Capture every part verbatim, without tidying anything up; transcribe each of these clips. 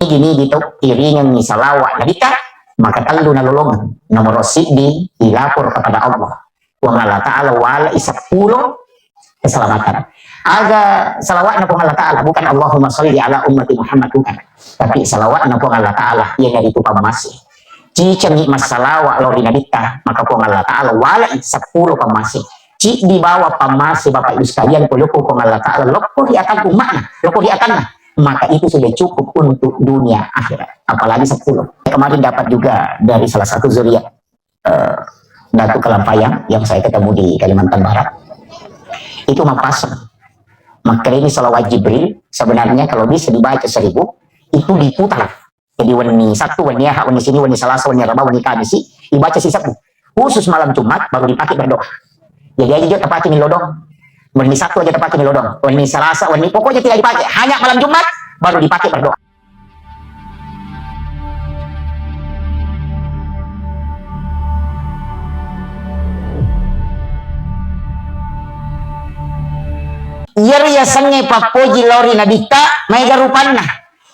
Nigi-nigi tau kiringengngi salawa Nabitta, maka tellu nalolongeng. Nomoro siddi, ilapor kepada Allah. Puang Allah Ta'ala walai seppulo keselamatan. Aga salawatna Puang Allah Ta'ala, bukan Allahumma salli ala ummati Muhammad, bukan. Tapi salawatna Puang Allah Ta'ala, iyanaritu pammase. Cicengngi massalawa lao ri Nabitta, maka Puang Allah Ta'ala walai seppulo pammase. Ciddi bawang pammase, Bapak Ibu sekalian, ko lokko Puang Allah Ta'ala, lokko ri atanna umma'na, lokko ri atanna, maka itu sudah cukup untuk dunia akhirat. Apalagi seppulo. Kemarin dapat juga dari salah satu zuriat, eh, Datuk Kalampayang yang saya ketemu di Kalimantan Barat. Itu mapasang. Makanya ini salawat Jibril, sebenarnya kalau bisa dibaca seribu, itu diputar. Jadi wenni Sabtu, wenni Ahad, wenni Senin, wenni Selasa, wenni Rabu, wenni Kamis, ibaca si Sabtu. Khusus malam Jumat baru dipakai berdoa. Jadi aja juga terpakai milodong. Wenni Sabtu aja terpakai milodong. Wenni Selasa, wenni, pokoknya tidak dipakai. Hanya malam Jumat baru dipakai berdoa. Iyaro yasengnge pappoji lao ri Nabitta, maega rupanna.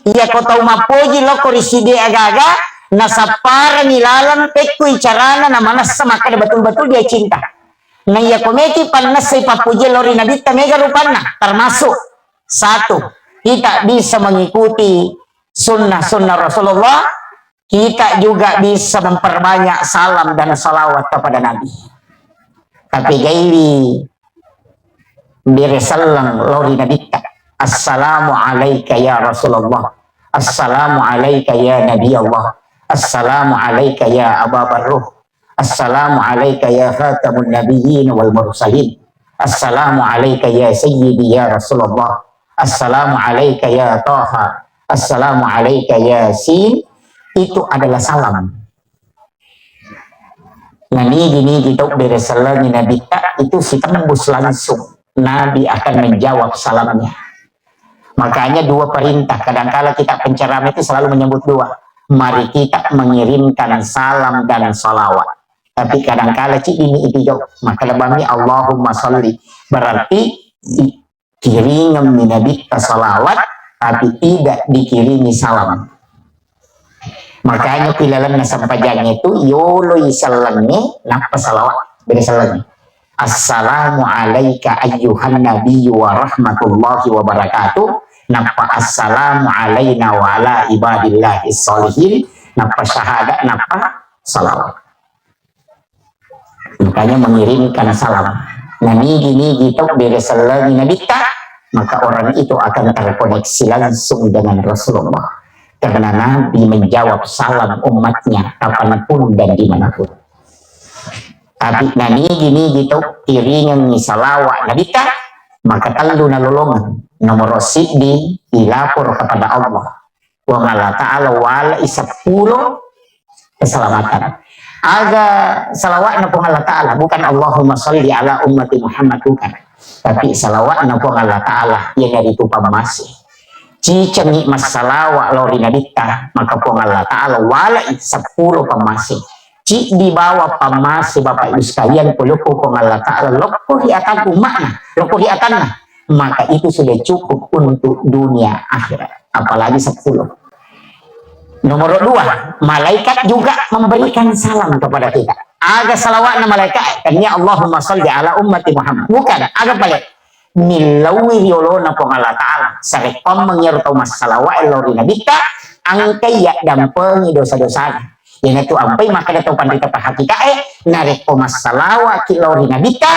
Iyako tau mappoji lokko ri siddi aga-aga, nasapparengngi laleng pekkui carana namanessa makkeda betul-betul dia cinta. Na iyako meki pannessai pappoji lao ri Nabitta, maega rupanna, termasuk, satu, kita bisa mengikuti sunnah-sunnah Rasulullah, kita juga bisa memperbanyak salam dan salawat kepada Nabi. Tapi gaiwi bere selleng lao ri Nabitta. Assalamu alaika ya Rasulullah. Assalamu alaika ya Nabi Allah. Assalamu alaika ya Aba Barruh. Assalamu alaika ya khatamun nabiyyin wal mursalin. Assalamu alaika ya sayyidi ya Rasulullah. Assalamu alaika ya Taha. Assalamu alaika Yasin. Itu adalah salam. Nah, nigi-nigi tau bere sellengi Nabitta itu sitembus langsung. Nabi akan menjawab salamnya. Makanya dua perintah, kadangkala kita penceramah itu selalu menyebut dua. Mari kita mengirimkan salam dan salawat. Tapi kadangkala ciddi mi itu jauh. Maka lebami Allahumma salli. Berarti di-, kiringemmi Nabitta salawat, tapi tidak dikiringi salam. Makanya ku ilalenna sempajang itu, yoloi sellengnge, nappa salawat. Beda sellengnge. Assalamu alaika ayyuhan nabiyyu wa rahmatullahi wa barakatuh. Nappa assalamu alaina wa ala ibadillahi sholihin. Nappa syahadat, nappa salawat. Makanya mengirimkan salam. Nah, nigi-nigi tau bere sellengi Nabitta, maka orang itu akan terkoneksi langsung dengan Rasulullah. Karena Nabi menjawab salam umatnya kapanpun dan dimanapun. Tapi nah, nigi-nigi tau kiringengngi salawa Nabitta, maka tellu nalolongeng. Nomor siddi, ilapor kepada Allah. Puang Allah Ta'ala walai seppulo keselamatan. Aga salawatna Puang Allah Ta'ala, bukan Allahumma salli ala ummati Muhammad, bukan. Tapi salawatna Puang Allah Ta'ala, iyanaritu pammase. Cicengngi massalawa lao ri Nabitta, maka Puang Allah Ta'ala walai seppulo pammase. Ciddi bawang pammase, Bapak Ibu sekalian, ko lokko Puang Allah Ta'ala, lokko ri atanna umma'na, lokko ri atanna, maka itu sudah cukup untuk dunia akhirat. Apalagi seppulo. Nomor dua, malaikat juga memberikan salam kepada kita. Aga salawatna malaikat, tania Allahumma salli ala ummati Muhammad. Bukan, aga pale. Millauwi riolona Puang Allah Ta'ala. Sarekkoammengngi ero tau massalawa lao ri Nabitta, engkai yaddampengi dosa-dosana. Iyanatu ampai makkeda tau panrita pahakikae, narekko massalawaki lao ri Nabitta,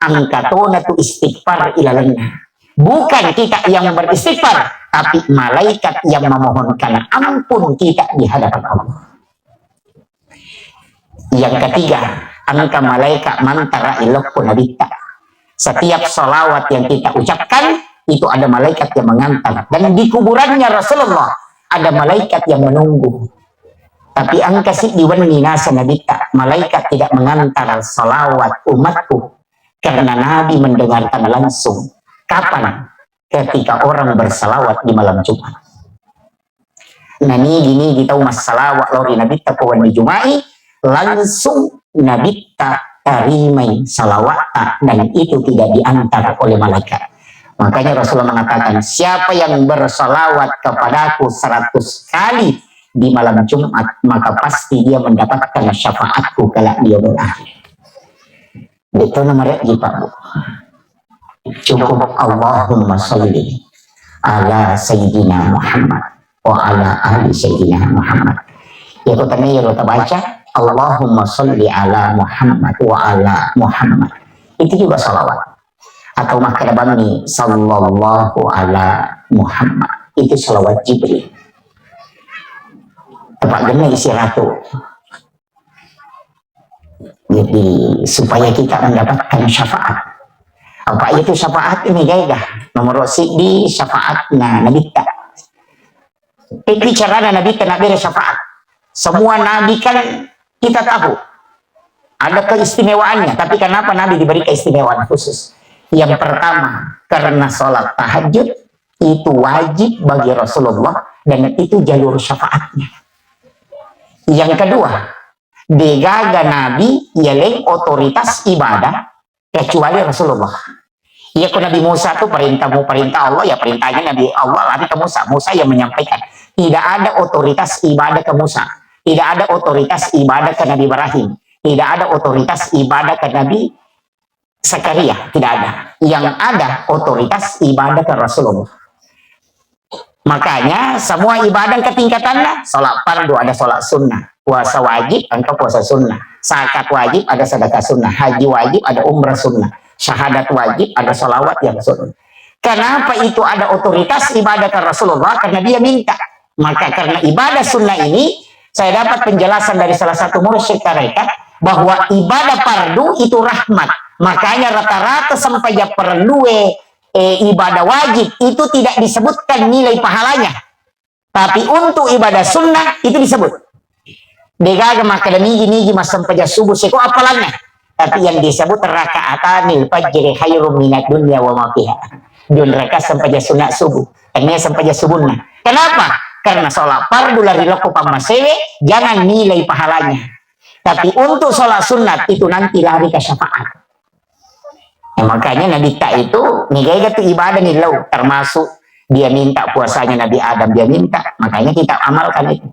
engka tona tu istighfar ilalenna. Bukan kita yang beristighfar, tapi malaikat yang memohonkan ampun kita di hadapan Allah. Yang ketiga, engka malaikat mantara ilokko Nabitta. Setiap salawat yang kita ucapkan, itu ada malaikat yang mengantar. Dan di kuburannya Rasulullah, ada malaikat yang menunggu. Tapi engka siddi wenni naseng Nabitta, malaikat tidak mengantar salawat umatku. Karena Nabi mendengarkan langsung. Kapan? Ketika orang bersalawat di malam Jumat. Nah, nigi-nigi tau massalawa lao ri Nabitta ko wenni Juma'i, langsung Nabitta tarimai salawatta dan itu tidak diantar oleh malaikat. Makanya Rasulullah mengatakan, "Siapa yang bersalawat kepadaku seratus kali di malam Jumat, maka pasti dia mendapatkan syafaatku kelak di yaumul akhir." Itu nomor, Pak, Bu. Cukup Allahumma salli ala Sayyidina Muhammad wa ala ali Sayyidina Muhammad. Ya, kota ini ya, kota baca, "Allahumma salli ala Muhammad wa ala Muhammad." Itu juga salawat. Atau makkeda bammi, "Sallallahu ala Muhammad." Itu salawat Jibril. Tepat genne isi ratu. Jadi, supaya kita mendapatkan syafaat. Apa itu syafaat ini, gaga? Nomor siddi, syafaatna Nabitta. Tapi carana Nabitta nak bere syafaat. Semua nabi kan kita tahu ada keistimewaannya, tapi kenapa Nabi diberi keistimewaan khusus? Yang pertama, karena sholat tahajud itu wajib bagi Rasulullah dan itu jalur syafaatnya. Yang kedua, degaga nabi yaleng otoritas ibadah kecuali Rasulullah. Iya, ko Nabi Musa tuh perintahmu perintah Allah, ya perintahnya Nabi Allah lari ke Musa. Musa yang menyampaikan. Tidak ada otoritas ibadah ke Musa. Tidak ada otoritas ibadah ke Nabi Ibrahim. Tidak ada otoritas ibadah ke Nabi Zakaria. Tidak ada. Yang ada otoritas ibadah ke Rasulullah. Makanya semua ibadah ke tingkatannya, sholat fardu ada sholat sunnah, puasa wajib engka puasa sunnah, zakat wajib ada sedekah sunnah, haji wajib ada umrah sunnah, syahadat wajib ada sholawat yang sunnah. Kenapa itu ada otoritas ibadah ke Rasulullah? Karena dia minta. Maka karena ibadah sunnah ini, saya dapat penjelasan dari salah satu mursyid tarekat bahwa ibadah fardu itu rahmat. Makanya rata-rata sampai ya perlu eh, ibadah wajib itu tidak disebutkan nilai pahalanya. Tapi untuk ibadah sunnah itu disebut. Degaga makkeda nigi-nigi massempajang subuh seko apalanna. Tapi yang disebut rakaatanil fajri khairum minad dunya wa ma fiha. Dua rakaat sempajang sunat subuh. Ini sempajang subuhna. Kenapa? Karena sholat fardu lari lokko pammasewe, jangan nilai pahalanya. Tapi untuk sholat sunat itu nanti lari ke syafaat. Ya, makanya Nabitta itu nigaga tu ibadah nih lau, termasuk dia minta puasanya Nabi Adam, dia minta, makanya kita amalkan itu.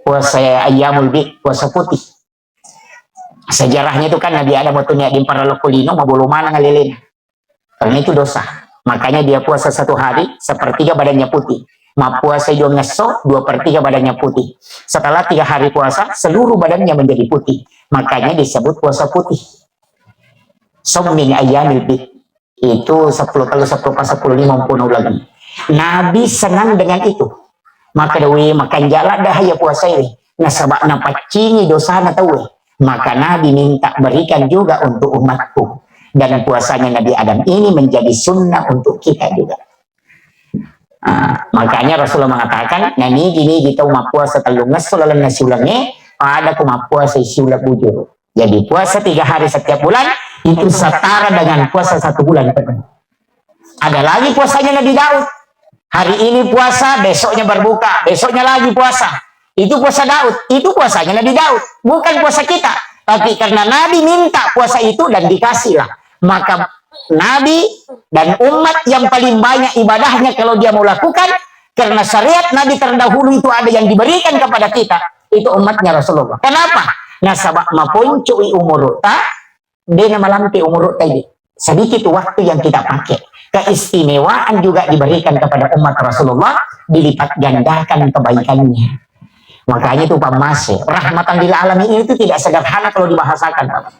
Puasa ayyamul bid, puasa putih. Sejarahnya itu kan Nabi Adam waktu niat dimpara lokko lino, mabolo maneng alelena. Karena itu dosa. Makanya dia puasa satu hari, sepertiga badannya putih. Mappuasa dua ngesso, dua per tiga badannya putih. Setelah tiga hari puasa, seluruh badannya menjadi putih. Makanya disebut puasa putih. Saum min ayyamil bid. Itu sepuluh telu, sepuluh empat, sepuluh lima, mpuna uleng. Nabi senang dengan itu. Maka dawe makanjala dah ya puasa ini. Nasaba napaccingi dosana tauwe. Maka Nabi minta berikan juga untuk umatku. Dan puasanya Nabi Adam ini menjadi sunnah untuk kita juga. Ah, makanya Rasulullah mengatakan, nanigi-nigi tau mappuasa tellung esso lalenna siulengnge, pada ku mappuasa siuleng bujur. Jadi puasa tiga hari setiap bulan itu setara dengan puasa satu bulan penuh. Ada lagi puasanya Nabi Daud. Hari ini puasa, besoknya berbuka, besoknya lagi puasa. Itu puasa Daud, itu puasanya Nabi Daud. Bukan puasa kita. Tapi karena Nabi minta puasa itu dan dikasihlah. Maka Nabi dan umat yang paling banyak ibadahnya kalau dia mau lakukan, karena syariat Nabi terdahulu itu ada yang diberikan kepada kita, itu umatnya Rasulullah. Kenapa? Nasaba maponco'i umurutta, dena malampe umurutta ini. Sedikit waktu yang kita pakai. Keistimewaan juga diberikan kepada umat Rasulullah, dilipat gandakan kebaikannya. Makanya itu pammase, rahmatan lil alamin itu tidak sederhana kalau dibahasakan, Bapak.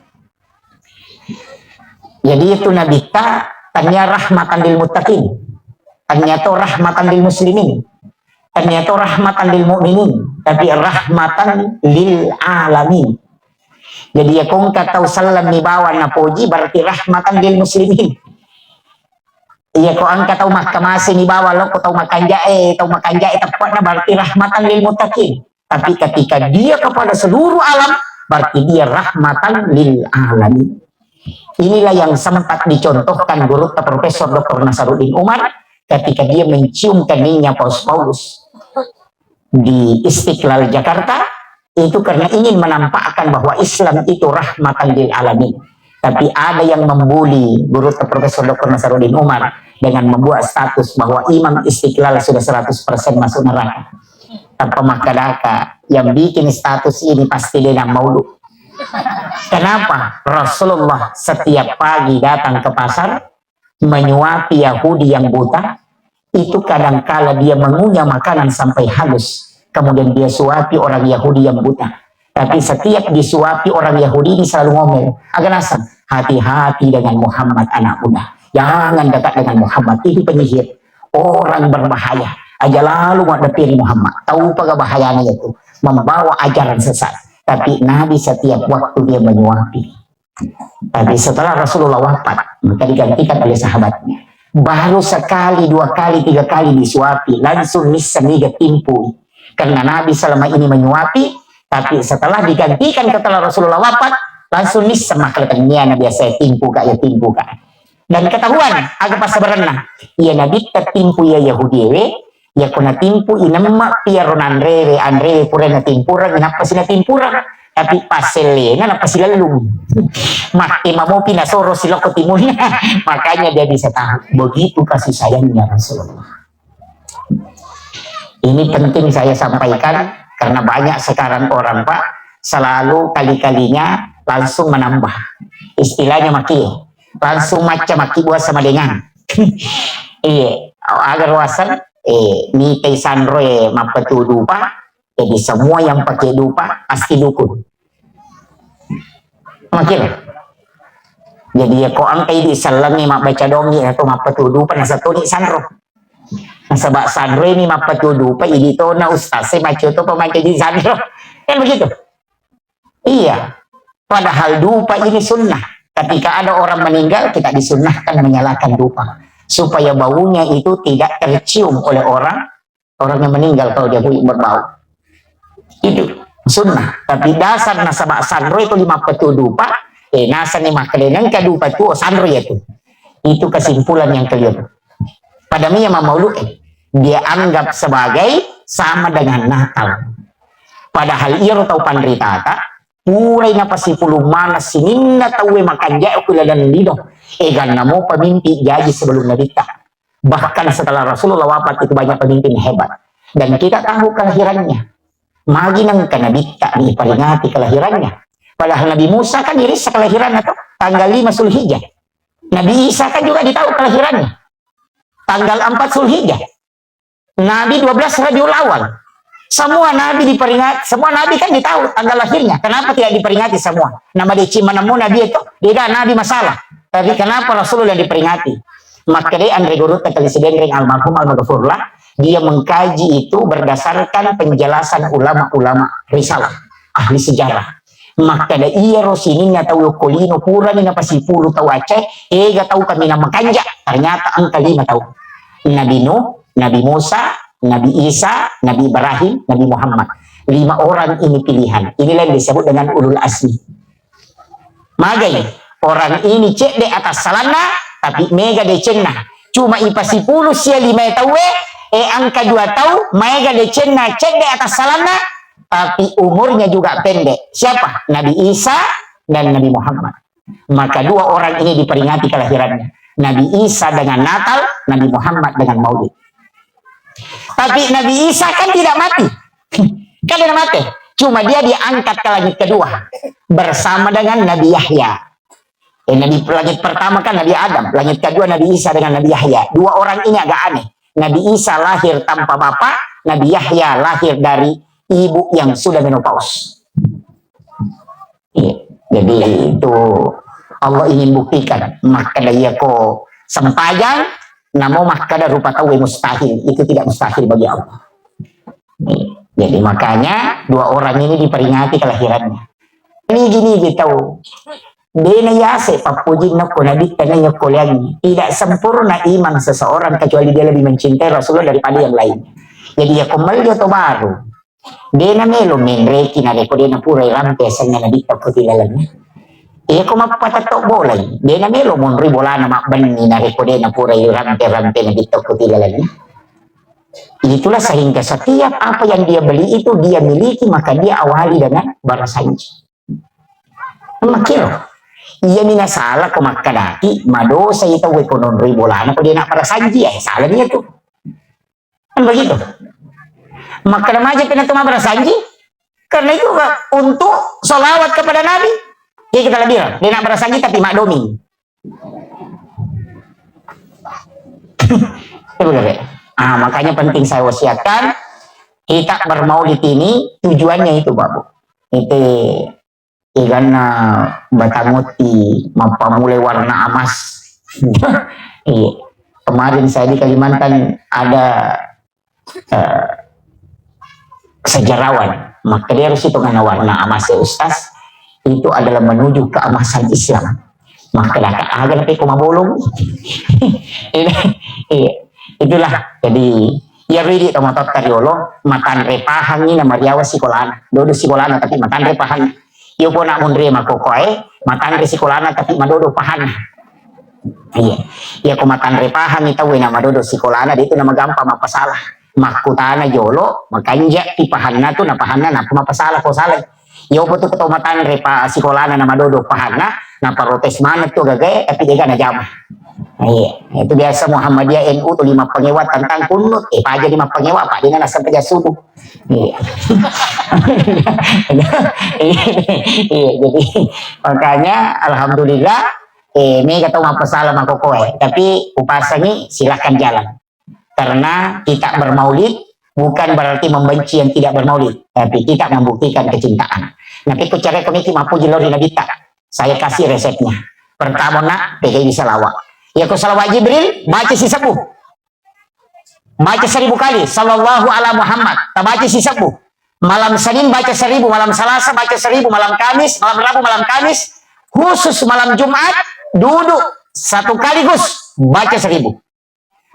Jadi itu Nabitta tania rahmatan lil muttaqin, tania to rahmatan lil muslimin, tania to rahmatan lil mu'minin, tapi rahmatan lil alamin. Jadi ya ko engka tau selleng ni bawang napoji berarti rahmatan lil muslimin. Iya ko engka tau makkamase ni bawang lokko tau makanjae, tau makanjae teppakna berarti rahmatan lil muttaqin. Tapi ketika dia kepada seluruh alam, berarti dia rahmatan lil alamin. Inilah yang sempat dicontohkan gurutta Profesor Doktor Nasaruddin Umar ketika dia mencium keningnya Paus Paulus di Istiqlal Jakarta, itu karena ingin menampakkan bahwa Islam itu rahmatan lil alamin. Tapi ada yang membuli gurutta Profesor Doktor Nasaruddin Umar, dengan membuat status bahwa Imam Istiqlal sudah seratus persen masuk neraka. Tanpa makkedaka, yang bikin status ini pasti dena maulu. Kenapa? Rasulullah setiap pagi datang ke pasar, menyuapi Yahudi yang buta, itu kadangkala dia mengunyah makanan sampai halus. Kemudian dia suapi orang Yahudi yang buta. Tapi setiap disuapi orang Yahudi ini selalu ngomel, "Aga naseng, hati-hati dengan Muhammad anak muda. Jangan dekat dengan Muhammad. Itu penyihir. Orang berbahaya. Aja lalu menghadapi Muhammad. Tahu apa bahayanya itu? Membawa ajaran sesat." Tapi Nabi setiap waktu dia menyuapi. Tapi setelah Rasulullah wafat, maka digantikan oleh sahabatnya. Baru sekali, dua kali, tiga kali disuapi, langsung nisseng niga timpui. Karena Nabi selama ini menyuapi, tapi setelah digantikan, setelah Rasulullah wafat, langsung nisseng makkedakennia Nabi, "Saya timpu ka, ya timpu ka." Dan ketahuan aga passabarenna. Iya Nabi tettimpu iya Yahudi we, Iya, ko natimpu, inemma pi iyaro nanrewe, anrewe pura natimpureng, nappa si natimpureng. Tapi passellena nappa silellung. Matti mamopi nasoro silokko timunna. Makanya dia bisa tahu. Begitu kasih sayangnya Rasulullah. Ini penting saya sampaikan karena banyak sekarang orang, Pak, selalu kali-kalinya langsung menambah. Istilahnya maki, langsung macam maki buah sama dengan. Iya, agar wasan, eh, mitai sanro, eh, mappatudu, Pak. Jadi semua yang pakai dupa pasti dukun. Makin. Jadi ya ko engka idi sellengi mabbaca dongi atau mappatudu pa nasatuni sanro. Nasaba sanro ini mappatudu pa idi tona ustaz saya macu to pamaca di sanro. Kan begitu? Iya. Padahal dupa ini sunnah. Ketika ada orang meninggal, kita disunnahkan menyalakan dupa. Supaya baunya itu tidak tercium oleh orang orang yang meninggal kalau dia berbau. Itu sunnah. Tapi dasar nasaba sanro itu lima petu dupa, eh, nasani makkeleneng ka dupa tuo sanro itu. Itu kesimpulan yang keliru. Pada mia mamaulu, eh, dia anggap sebagai sama dengan Natal. Padahal iyaro tau panritata, purai napasipulung mana sininna tauwe makanja ku laleng lino. Eganna mo pamimpi jaji sebelum Nabitta. Bahkan setelah Rasulullah wafat itu banyak pemimpin hebat. Dan kita tahu kelahirannya. Magi nengka Nabitta diperingati kelahirannya. Padahal Nabi Musa kan irissa kelahirannya tuh tanggal lima Zulhijjah. Nabi Isa kan juga ditahu kelahirannya. Tanggal empat Zulhijjah. Nabi dua belas Rabiul Awal. Semua nabi diperingati, semua nabi kan ditahu tanggal lahirnya. Kenapa tidak diperingati semua? Nama deci menemu nabi itu? Beda nabi masalah. Tapi kenapa Rasulullah diperingati? Makkeda Anre Gurutta Kali Sidenreng almarhum almaghfurlah, dia mengkaji itu berdasarkan penjelasan ulama-ulama risalah, ahli sejarah. Makkeda iyaro sininna tau yokko lino purani napasipulu tau Aceh, ega tau kaminang makanja, ternyata engka lima tau. Nabi Nuh, Nabi Musa, Nabi Isa, Nabi Ibrahim, Nabi Muhammad. Lima orang ini pilihan. Inilah yang disebut dengan ulul azmi. Magai, orang ini cedde atas salanna, tapi mega decenna. Cuma ipasipulu sia lima tauwe, eh, angka dua tau, maega decenna cedde atas salanna, tapi umurnya juga pendek. Siapa? Nabi Isa dan Nabi Muhammad. Maka dua orang ini diperingati kelahirannya. Nabi Isa dengan Natal, Nabi Muhammad dengan Maulid. Tapi Nabi Isa kan tidak mati. Kan tidak mati. Cuma dia diangkat ke langit kedua bersama dengan Nabi Yahya. Eh, Nabi, langit pertama kan Nabi Adam, langit kedua Nabi Isa dengan Nabi Yahya. Dua orang ini agak aneh. Nabi Isa lahir tanpa bapak, Nabi Yahya lahir dari ibu yang sudah menopause. Iya. Jadi itu Allah ingin buktikan. Makkeda iya ko sempajang, namo makkeda rupa tauwe mustahil. Itu tidak mustahil bagi Allah. Iya. Jadi makanya dua orang ini diperingati kelahirannya. Ini gini gitu. Dena yase pappujinna ko Nabi tena yokko liangi. Tidak sempurna iman seseorang kecuali dia lebih mencintai Rasulullah daripada yang lain. Jadi ya ko melli oto baru. Dena melo menreki narekko dena pura irampe asenna Nabitta ko tilalenna. Iya ko mappatetto bolai. Dena melo monri bolana mabbenni narekko dena pura irampe-rampe Nabitta ko tilalenna. Itulah sehingga setiap apa yang dia beli itu dia miliki, maka dia awali dengan barasanji. Makkiro. Iyami nasala ko makkadaki, madosai tauwe ko nonroi bolana ko de' nabbarasanji, eh, salani iyatu. Kan begitu. Makkada maja pena tu mabbarasanji, karena itu, Pak, untuk sholawat kepada Nabi. Jadi kita lebih, de' nabbarasanji tapi maddoming. Itu benar, ya? Ah, makanya penting saya wasiatkan, kita bermaulid ini tujuannya itu, Pak, Bu. Itu Iganna batang utti mappamulai warna emas. Iya. Kemarin saya di Kalimantan ada, eh, sejarawan, makkeda ero sitongenna warna emas ya Ustaz, itu adalah menuju keemasan Islam. Makkeda aga na pekko mabolong. Iya, iya. Itulah, jadi, iya bedi to matotta riolo, matanre pahangngi na mariawa sikolana. Dodo sikolana tapi matanre pahangngi. Iyo pona munri makkokkoe, matanre sikolana tapi madodo pahanna. Iya. Iya ko matanre pahangngi tauwe na madodo sikolana, de' tu na magampa mappasala. Makkutana jolo, makanja pi pahanna tu, na pahanna nappa mappasala ko salai. Iyo po tu to matanre pa sikolana na madodo pahanna, na protes maneng tu gagae, tapi de' ga najama. Iya. Itu biasa Muhammadiyah N U tu lima pengewa tentang kunut, eh, paja lima pengewa, apa de' na naseng paja subuh. Iya. Iya, jadi makanya alhamdulillah, eh, mega tau mappasala makkokkoe. Tapi upasangi silahkan jalan. Karena kita bermaulid bukan berarti membenci yang tidak bermaulid, tapi kita membuktikan kecintaan. Nah, pekko careko miki mappuji lao ri Nabitta. Saya kasih resepnya. Pertama, nak, pegai salawat. Ya, ko salawat Jibril, baca sisebbu. Baca seribu kali, sallallahu ala Muhammad. Tabaca sisebbu. Malam Senin baca seribu, malam Selasa baca seribu, malam Kamis, malam Rabu, malam Kamis, khusus malam Jumat, duduk satu kaligus baca seribu.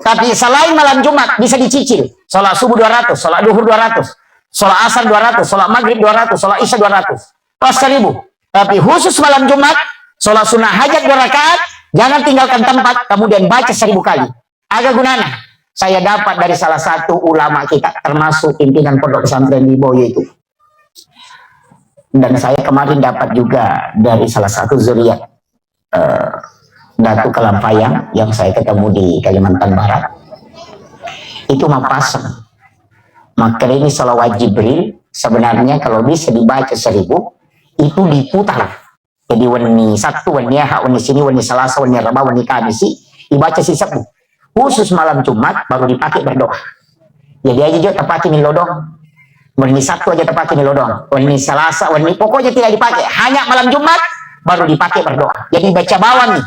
Tapi selain malam Jumat, bisa dicicil. Sholat subuh dua ratus, sholat duhur dua ratus, sholat asar dua ratus, sholat maghrib dua ratus, sholat isya dua ratus. Pas seribu. Tapi khusus malam Jumat, sholat sunnah hajat dua rakaat, jangan tinggalkan tempat, kemudian baca seribu kali. Aga gunana? Saya dapat dari salah satu ulama kita, termasuk pimpinan pondok pesantren di Boyo itu. Dan saya kemarin dapat juga dari salah satu zuriat, eh, Datu Kalampayang yang saya ketemu di Kalimantan Barat. Itu mappasang. Makanya ini salawat Jibril, sebenarnya kalau bisa dibaca seribu, itu diputar. Jadi wenni Sabtu, wenni Ahad, wenni Senin, wenni Selasa, wenni Reba, wenni Kamisi, dibaca sisebbu. Khusus malam Jumat baru dipakai berdoa. Jadi aja jo tapake millau doang. Wenni Sabtu aja tapake millau doang. Wenni Selasa, wenni, pokoknya tidak dipakai. Hanya malam Jumat baru dipakai berdoa. Jadi baca bawang nih.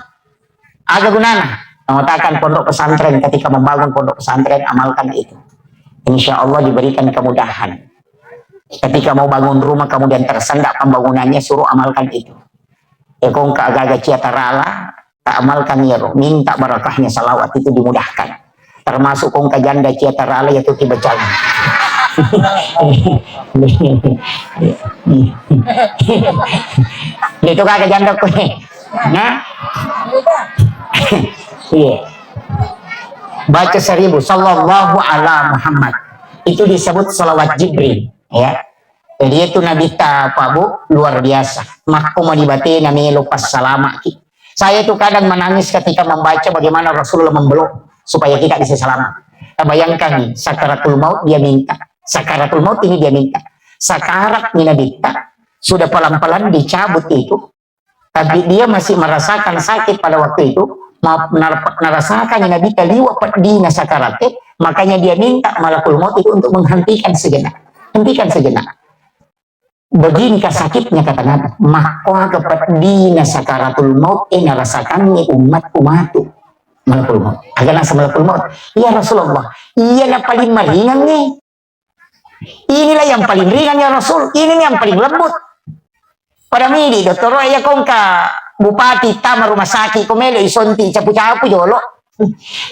Aga gunana? Mengatakan pondok pesantren, ketika membangun pondok pesantren, amalkan itu. Insya Allah diberikan kemudahan. Ketika mau bangun rumah, kemudian tersendak pembangunannya, suruh amalkan itu. Ya, kongka agaga cia tarala, tak amalkan iyaro, minta barakahnya salawat itu dimudahkan. Termasuk kongka janda cia tarala, ya, tuti bacaan. Itu kagak janda ko. Nah? Iya. Baca seribu, sallallahu ala Muhammad. Itu disebut salawat Jibril, ya. Jadi itu Nabi ta, Pak Bu, luar biasa. Makko mani batena melo passalamaki. Saya itu kadang menangis ketika membaca bagaimana Rasulullah membelok supaya kita bisa selamat. Bayangkan, sakaratul maut dia minta. Sakaratul maut ini dia minta. Sakarat ni Nabi ta, sudah pelan-pelan dicabut itu. Tapi dia masih merasakan sakit pada waktu itu. Ma-, nar-, narasakan Nabi ta liwa peddina sakaratte, makanya dia minta malakul maut itu untuk menghentikan sejenak. Hentikan sejenak. Begini sakitnya, kata Nabi. Makkoaga peddina sakaratul maut, eh, narasakanni umatku matu. Malakul maut. Aga nasa malakul maut? Ya Rasulullah, iya na paling maringan nih. Inilah yang paling ringan ya Rasul, ini nih yang paling lembut. Pada midi dottoro, iya kongka bupati tama rumah sakit, ko melo isonti capu-capu jolo.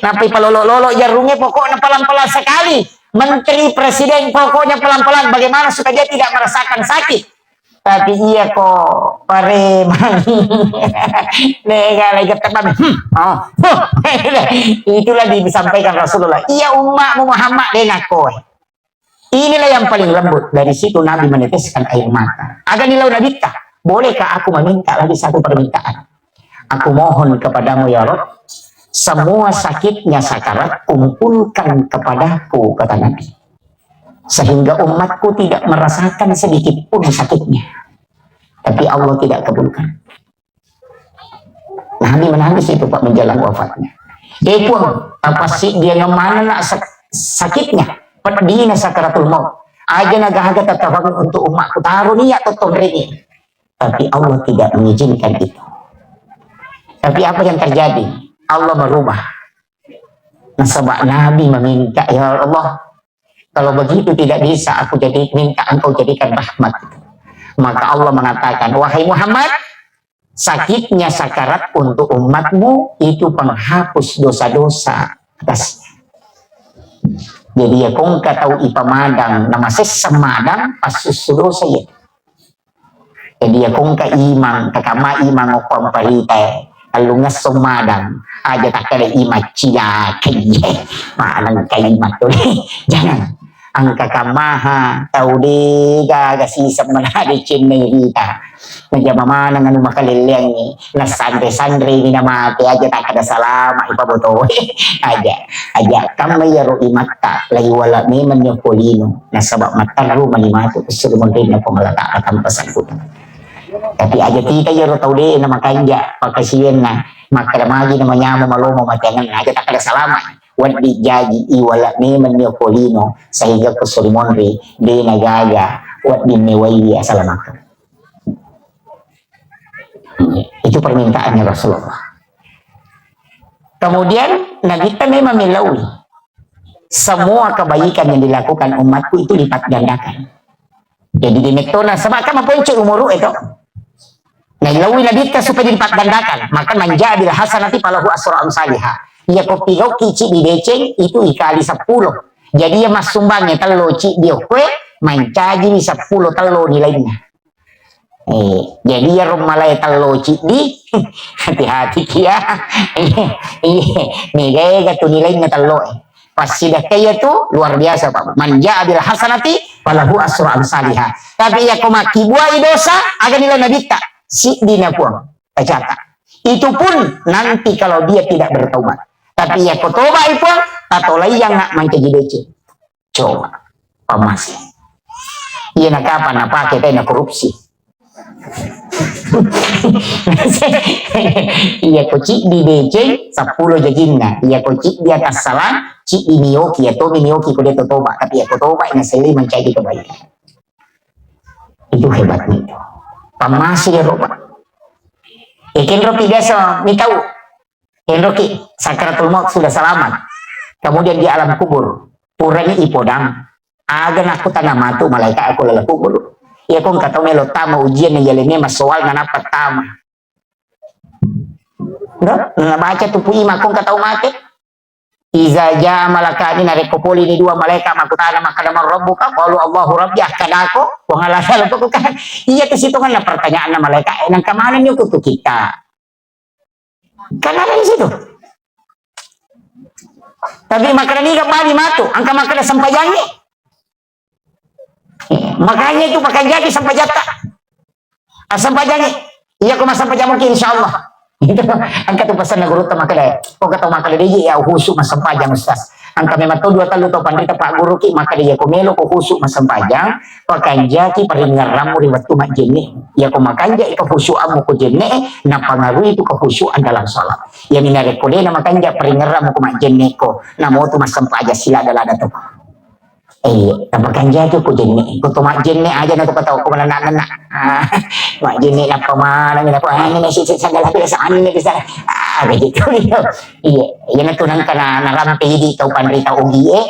Nappa ipalolo-lolo jarunge, pokoknya pelan-pelan sekali. Menteri, presiden, pokoknya pelan-pelan. Bagaimana supaya dia tidak merasakan sakit? Tapi iya ko pareman. Lega lagi teman. Hmm. Oh. Itulah disampaikan Rasulullah. Iya ummatmu Muhammad, de nakko. Inilah yang paling lembut. Dari situ Nabi meneteskan air mata. Aga nilau Nabitta, bolehkah aku meminta lagi satu permintaan? Aku mohon kepadamu ya Rabb, semua sakitnya sakarat kumpulkan kepadaku, kata Nabi. Sehingga umatku tidak merasakan sedikit pun sakitnya. Tapi Allah tidak kabulkan. Nabi menangis itu, Pak, menjelang wafatnya. Eh, Puang, apa sih dia ngemana nak sak-, sakitnya? Pedihnya sakaratul maut. Aja naga-aga tatawang untuk umatku. Taruh niat atau tonreni. Tapi Allah tidak mengizinkan itu. Tapi apa yang terjadi? Allah merubah. Nasaba Nabi meminta, "Ya Allah, kalau begitu tidak bisa, aku jadi minta Engkau jadikan rahmat." Maka Allah mengatakan, "Wahai Muhammad, sakitnya sakarat untuk umatmu itu penghapus dosa-dosa atas." Jadi ya kongka tau ipamadang, nama sessa madang, passussu dosa ya. Jadi ya kongka imang, kakama imang okko amparita, allungesso madang, aja takkeda imang cila keye, maneng ka imang tu. Jangan. Engka kamaha tau de gaga siseng menade cenne rita. Najama maneng anu makalelleangngi, nasanre-sanre ni namate, aja takkeda salama ipabotoe. Aja, aja kamma iyaro imatta, laiwala memang nyo polino, nasaba matterru mani matu kussuru monrinna Puang Allah Ta'ala tanpa sangkutan. Tapi aja tita iyaro tau de na makanja, pakasiwenna, makkeda magi na manyama malomo mateangenna, aja takkeda salama. Wedding jaji iwala memang nyo polino, sehingga kussuru monri, de na gaga, wedding mewaiwi asalamakeng. Itu permintaannya Rasulullah. Kemudian Nabi ta memang melaui semua kebaikan yang dilakukan umatku itu lipat gandakan. Jadi di metona sebab kan maponco umuru itu. Nah, laui Nabi ta supaya dilipat gandakan. Maka manja bil hasanati falahu asru amsaliha. Iya kopi gauki cik di deceng itu ikali sepuluh. Jadi ya massumbangnya tello cik di okwe mancaji sepuluh tello nilainna. Eh, jadi iyaro malae tello ciddi, hati-hati ki ya. Iya, iya. Mega-ega tu nilainna tello e. Passidakka iya tu luar biasa, Pak. Man jaa bil hasanati falahu asru amsaliha. Tapi iya ko makkibuai dosa, aga nilai nabitta? Siddi na Puang, tacata. Itu pun nanti kalau dia tidak bertobat. Tapi iya ko tobai Puang, tatolaiang nak mancaji deceng. Coba, pammase. Iya na kapan napake tena korupsi. Iya ko ciddi deceng, seppulo jajinna. Iya ko ciddi atassalang, ciddi mioki, iya tomi mioki ko de to toba. Tapi iya ko toba, ina seli mancaji kebaikan. Itu hebatnya itu. Pammase ya roba. Ikin ropi biasa mitau. Enroki, sakaratul maut sudah selamat. Kemudian di alam kubur, purani ipodang. Aga nakkutana matu malaika aku lala kubur. Iya ko engka tau melo tama ujian na yalene masoal na nappa tama. Ro, na baca tu puima ko engka tau mate. Iza jaa malakani, narekko pole ni dua malaika makkutana makkada man rabbuka, qalu Allahu rabbi, akkadako, Puang Allah Ta'ala ko kan. Iya tu sitonganna pertanyaanna malaika, eh, nangka manenni kutu kita. Kan ada di situ. Tapi makkada niga bali matu, engka makkada sempajangngi. Makanya itu pakanjaki sempajatta. Ah, sempajangngi. Iya ko massempajang mungkin insyaallah. Itu engka tu pesanna gurutta makkada. Ko kata makkada de ya khusyuk massempajang Ustaz. Engka memang to dua tellu tau panrita pagguruki, makkada iya ko melo ko khusyuk massempajang, pakanjaki paringngerammu ri wettu majjenne. Iya ko makanja i kekhusyuammu ko jenne, napangaruhi tu kekhusyuan dalam salat. Iya mi narekko de na makanja paringngerammu ko majjenne ko, namo tu massempajang silada-lada to. Eh, napakanjaki ko jenne. Ko to majjenne aja na to patau ko manenna-nenna. Ah, majjenne nappa maneng, nappa, ah, ini si, si, sandal aku, sa-, ini bisa. Ah, begitu. Iya, iya na tu nangka na, narampe idi tau panrita ugi e.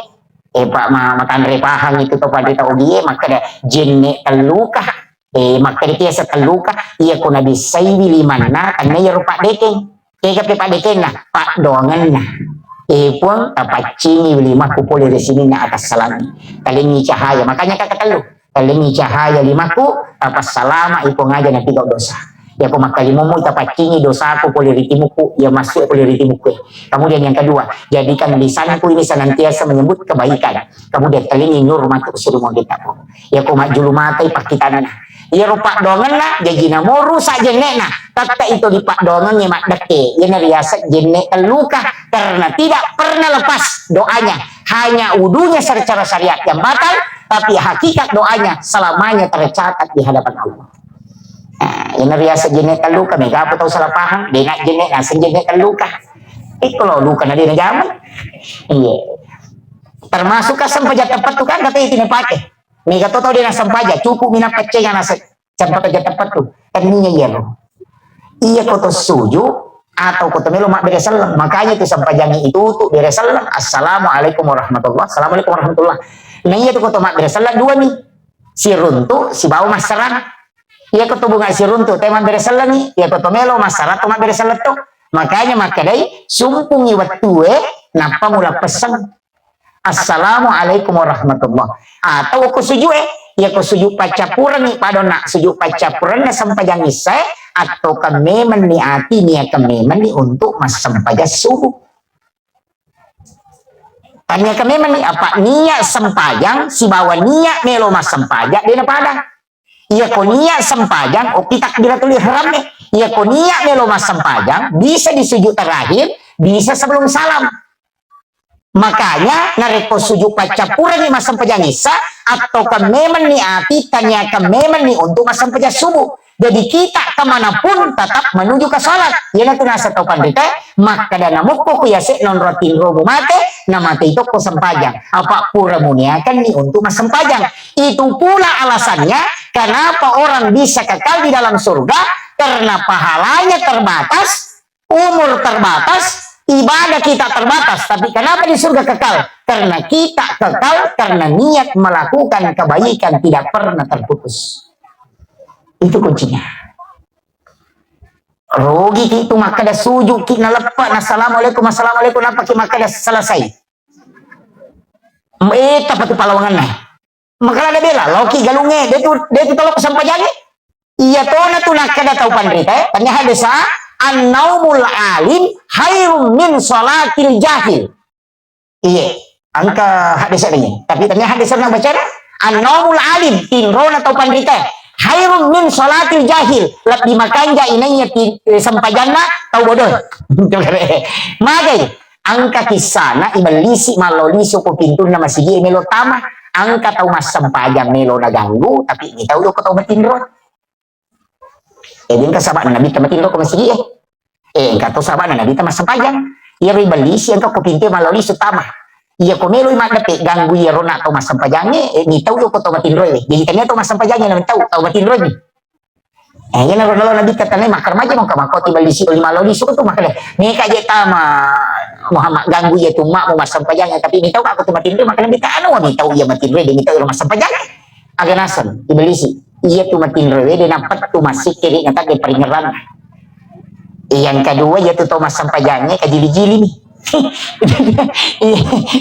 Eh, pa-, ma-, matanre pahang itu to panrita ugi e, makkada jenne telluka. Eh, makkada kiasa telluka, iya ko nabissaiwi limanna, tanna iyaro paddekeng. Kega pe paddekenna, paddoangenna. Eh, Puang, tapaccingi limakku pole ri sininna atassalangi. Talengi cahaya, makanya kaka tellu. Talengi cahaya limakku, tapassalama i Puang aja napigau dosa. Iya ko makkalimommu tapaccingi dosaku pole ri timukku, iya massu pole ri timukku. Kemudian yang kedua, jadikan lisanku ini senantiasa menyebut kebaikan. Kemudian talengi nur matu suri mondita Puang. Iya ko majjulu matai pakkitanna. Iyaro paddoangenna, jaji namo rusak jenne'na. Tette itu dipaddoangengngi maddekke, iyana riaseng jenne telluka, karena tidak pernah lepas doanya. Hanya wudunya secara syariat yang batal, tapi hakikat doanya selamanya tercatat di hadapan Allah. Nah, iyana riaseng jenne telluka, mega apa tau salah paham, dena jenne naseng jenne telluka. Iko lo luka na dena jaman. Iya. Termasuk kan sempajang teppettu kan kata itu ne pake. Mega to tau dena sempajang, cukup mina paccenga naseng. Sempajang teppettu. Tennia iyaro. Iya ko to suju atau ko to melo mabbere selleng. Makanya tu sempajangi itu tu bere selleng. Assalamualaikum warahmatullah. Assalamualaikum warahmatullah. Nah iya tu ko to mabbere selleng dua mi. Siruntu sibawa massarang. Iya ko to bunga siruntu te mabbere sellengi. Iya ko to melo massarang to mabbere selleng to. Makanya makkedai sumpungi wettue nappa mula pesseng. Assalamualaikum warahmatullah. Atau ko sujue, iya ko sujud paccappurengngi, padonna sujud paccappurenna sempajang issae, atau kan memenni ati niakan memenni untuk massempajang subuh. Taniakan memenni apa niat sempajang sibawa niat melo massempajang dena pada. Iya ko niat sempajang, oki takbiratul ihram deh. Iya ko niat melo massempajang, bisa di sujud terakhir, bisa sebelum salam. Makanya narekko sujud paccappurengngi massempajang isya, atau kan memenni ati taniakan memenni untuk massempajang subuh. Jadi kita kemanapun tetap menuju ke salat. Iyanatu naseng tau panrita, makkeda namokko ku yase nonro tinromu mate, namatei tokko sempajang. Apa pura muniakanni untuk massempajang. Itu pula alasannya kenapa orang bisa kekal di dalam surga, karena pahalanya terbatas, umur terbatas, ibadah kita terbatas, tapi kenapa di surga kekal? Karena kita kekal karena niat melakukan kebaikan tidak pernah terputus. Itu kuncinya. Rugi ki itu makkeda sujud ki naleppa na assalamualaikum, assalamualaikum, nappa ki makkeda selesai. Eh, tapatu palawanganna. Makala de bela, loki galunge, de tu, de tu tolok sempajange. Iya tona tu nakkeda tau panrita, eh. Tanya hadesa, "An-naumul alim khairum min salatil jahil." Iye, engka hadesa ini. Tapi tanya hadesa na bacara, "An-naumul alim, tinrona tau panrita, khairum min salatil jahil." Lebbi makanja inaiya ti-, eh, sempajanna tau bodoh. Magai, engka kissana ibellisi mallo lisu ko pintunna masigi melo tama. Engka tau massempajang melo naganggu, tapi mitau joko tau matinro. Jadi engka sabana Nabitta matinro ko masigi e. Eh, engka to sabana Nabitta massempajang. Iyaro ibellisi engka ko pintu mallo lisu tama. Iya ko melo maddepe ganggu iyaro na tau massempajange, eh, mitau joko tau matinro e. Jadi tania tau massempajange na mitau tau matinro ni. Eh, iyanaro nalo Nabitta tanai makkarmaja maka makoti bellisi oli mallo lisu ko tu makkeda, "Meka je tama Muhammad ganggu iya tu makmu massempajange, tapi mitau ka ko tu matinro." Makkeda Nabitta, "Anu wa mitau iya matinro, de mitau iro massempajange." Aga naseng ibellisi, iya tu matinro we de napettu massikkiri na tadde paringerranna. Yang kedua, iya tu tau massempajange kajili-jili ni.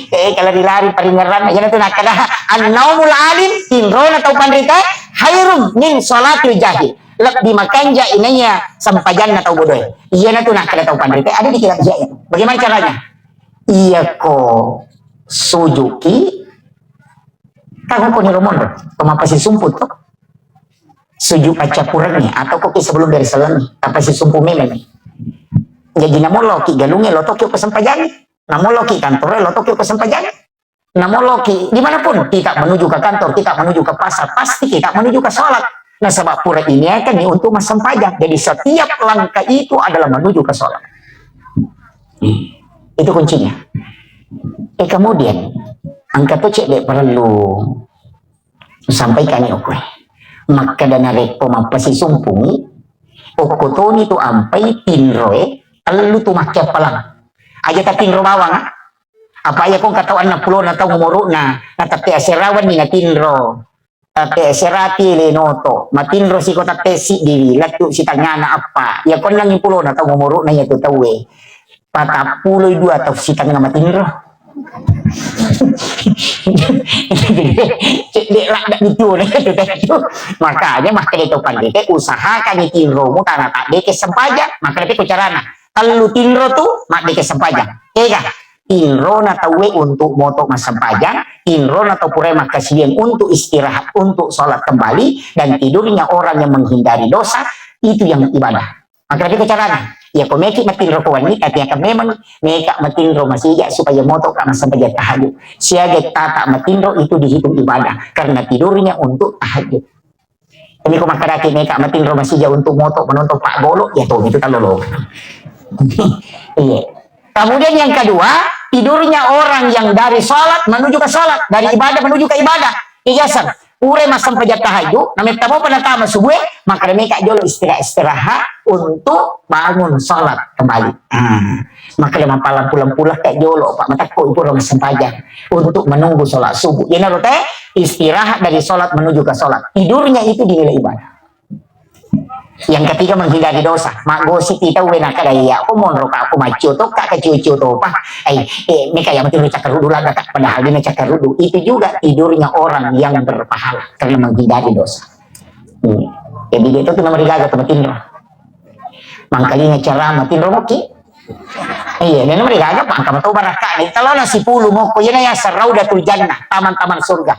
Eh, kalari-lari paringerranna. Iyanatu nakkeda, "An-naumul alim, tinrona tau panrita, khairum min salatil jahil." Lebbi makanja inaiya sempajanna tau bodoe. Iyanatu nakkeda tau panrita, ada di kitab jahil. Bagaimana caranya? Iya ko sujuki, kan ko ni romonro, ko mapasi sumput to. Sujud paccappurengngi, atau koki sebelum dari sellengngi, tapasi sumpu memeng. Jadi namoloki galunge lotoki ko sempajangi. Namoloki kantore lotoki ko sempajangi. Namoloki dimanapun, kita menuju ke kantor, kita menuju ke pasar, pasti kita menuju ke sholat. Nasaba pura ini akan ni untuk massempajang. Jadi setiap langkah itu adalah menuju ke sholat. Hmm. Itu kuncinya. Eh, kemudian, engka to cedde perlu sampaikan okko. Makkeda narekko mappasisumpungi, okko toni tu ampai tinroe, tellu tu makkeappalang. Aja tatinro bawang, ah. Apa iya kong katau enneng pulona taung umuru'na, na tette aserawanni natinro. Tette serati lenoto, matinro siko tette siddiwi, lettu sitengngana appa. Iya ko ennengngi pulona taung umuru'na iya tu tauwe. Patappulo dua tau sitengnga matinro. Cedde ladde ditu na itu tadi. Makanya makkeda to pandite, usahakan tinromu tana taddeke sempajang. Makkeda ko carana. Tellu tinro tu maddeke sempajang. Ega, tinrona tauwe untuk moto massempajang, tinrona tau pura makkasiwiang untuk istirahat, untuk sholat kembali, dan tidurnya orang yang menghindari dosa, itu yang ibadah. Maka tapi ko carana, ya ko meki matinro ko wenni, tapi akan memang meka matinro masija supaya moto ka massempajang tahajud. Siaga tata matinro itu dihitung ibadah karena tidurnya untuk tahajud. Jadi ko makkadaki meka matinro masija untuk moto menonton pak bolo, ya tuh itu kalau lo. Iya. Kemudian yang kedua, tidurnya orang yang dari sholat menuju ke sholat, dari ibadah menuju ke ibadah. Iya, San. Pura massempajang tahajud, na mettamo penatama subuh, maka meka jolo istirahat, istirahat untuk bangun sholat kembali. Ah, maka mappalampu-lampu laka jolo, Pak, matakko pura massempajang untuk menunggu sholat subuh. Iyanaro te istirahat dari sholat menuju ke sholat. Tidurnya itu dinilai ibadah. Yang ketiga, menghindari dosa. Maggosip i tau, wena kada iya, aku monro ka, aku macio to ka, kacio-cio to pa. Eh, eh, meka ya matinro cakkaruddu lada ka, padahal dia cakkaruddu. Itu juga tidurnya orang yang berpahala karena menghindari dosa. Hmm. Jadi dia itu tuh nomor tiga tuh matinro. Mangkalinga cara matinro moki. Iya, dan nomor tiga apa? Angka matau barakka. Nih, kalau nasi pulu moko, iya na ya Raudatul Jannah, taman-taman surga.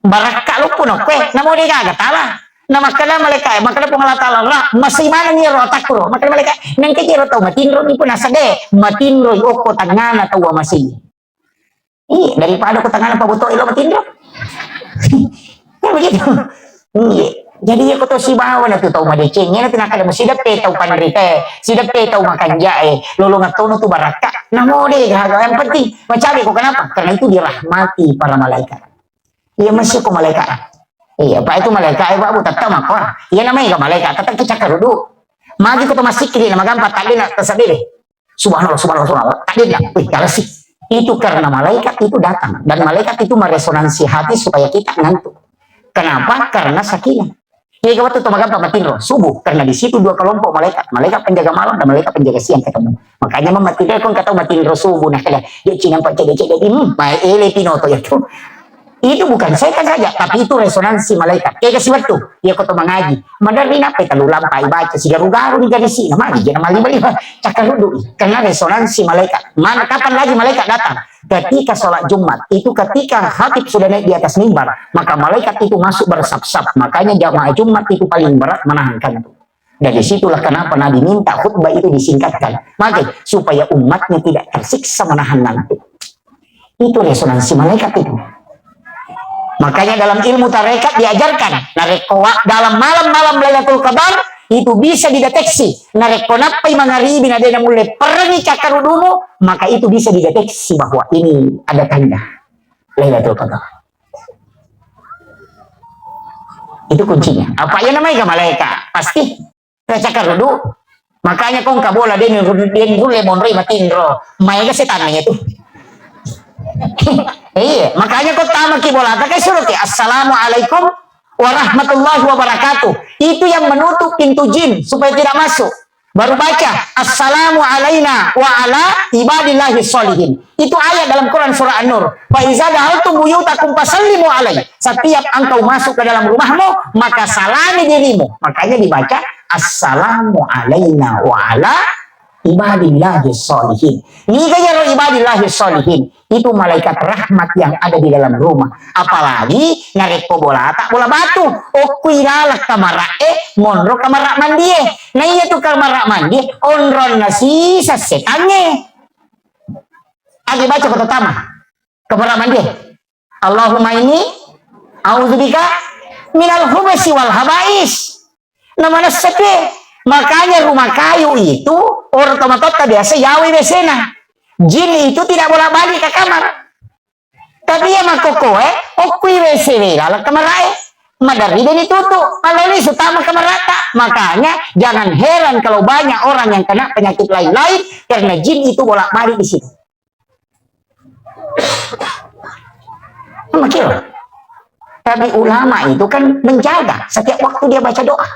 Barakka loppo no kue, namo de gaga tala. Na makkeda malaika, makkeda Puang Allah Taala, "Ra, masei maneng iyaro atakku ro." Makkeda malaika, "Nengka jero tau matinro ni pun asade, matinro okko tangngana tau masei." Iya, daripada ko tangngana paboto ilo matinro. Kan begitu. Iya. Jadi iya ko to sibawa na tu tau madeceng, iya na tinakada sideppe tau panrita, sideppe tau makanja, eh, lolong attono tu barakka. Namo de gaga, yang penting macabe ko kenapa? Karena itu dirahmati para malaikat. Iya, masih ko malaikat. Iya, Pak, itu malaikat, eh, Pak, Bu, tetap mako. Iya, namanya malaikat, tetap kita kerudu. Magi ko to masih kiri, nama gampang, tadi nak tersadiri. Subhanallah, subhanallah, subhanallah. Tadi nak, wih, kalau sih. Itu karena malaikat itu datang. Dan malaikat itu meresonansi hati supaya kita ngantuk. Kenapa? Karena sakinah. Iya, waktu itu magampa matinro subuh, karena di situ dua kelompok malaikat, malaikat penjaga malam dan malaikat penjaga siang ketemu. Makanya mama tidak kau kata matinro subuh, nah kada dia cina empat cedek cedek di hmm, mai ele pinoto ya tuh. Itu bukan setan saja, tapi itu resonansi malaikat. Kayak kasih waktu, ya kau tuh mengaji. Madari nape telu lampai baca si garu-garu di gadisi, nah mari jangan mali bali cakar rudu. Karena resonansi malaikat. Mana kapan lagi malaikat datang? Ketika sholat Jumat, itu ketika khatib sudah naik di atas mimbar, maka malaikat itu masuk bersap-sap. Makanya jamaah Jumat itu paling berat menahan kantuk. Dari situlah kenapa Nabi minta khutbah itu disingkatkan. Maka supaya umatnya tidak tersiksa menahan ngantuk. Itu resonansi malaikat itu. Makanya dalam ilmu tarekat diajarkan, narekko wa-, dalam malam-malam Lailatul Qadar itu bisa dideteksi. Narekko nappai mangaribi na dena mulle perengi cakkarudumu, maka itu bisa dideteksi bahwa ini ada tanda Lailatul Qadar. Itu kuncinya. Apa ya namanya malaikat? Pasti. Racakka rudu. Makanya ko engka bola, den ru-, den rulle monroi matinro. Maega setanna itu. Iya, makanya ko tamaki bola, takai suruh ki, "Assalamualaikum warahmatullahi wabarakatuh." Itu yang menutup pintu jin supaya tidak masuk. Baru baca, "Assalamu alaina wa ala ibadillahi sholihin." Itu ayat dalam Quran surah An-Nur. "Fa iza dakhaltum buyutakum fasallimu alaihi." Setiap engkau masuk ke dalam rumahmu, maka salami dirimu. Makanya dibaca, "Assalamu alaina wa ala ibadillahi sholihin." Niga yaro ibadillahi sholihin? Itu malaikat rahmat yang ada di dalam rumah. Apalagi narekko bolata bola batu, okkui laleng kamara'e, monro kamara mandie. Nah iya tu kamara mandie, onronna sisa setangnge. Agi baca ko tama. Kamara mandie. "Allahumma inni a'udzubika minal khubusi wal khaba'is." Nah, manessa tu, makanya rumah kayu itu, orang tomatotta biasa yawi W C-na. Jin itu tidak bolak-balik ke kamar. Tapi ya makkokkoe, okkui W C we laleng kamarae. Maderri deni tutu, maloni sutama kamarata. Makanya jangan heran kalau banyak orang yang kena penyakit lain-lain karena jin itu bolak-balik di situ. Makiro. Tapi ulama itu kan menjaga setiap waktu dia baca doa.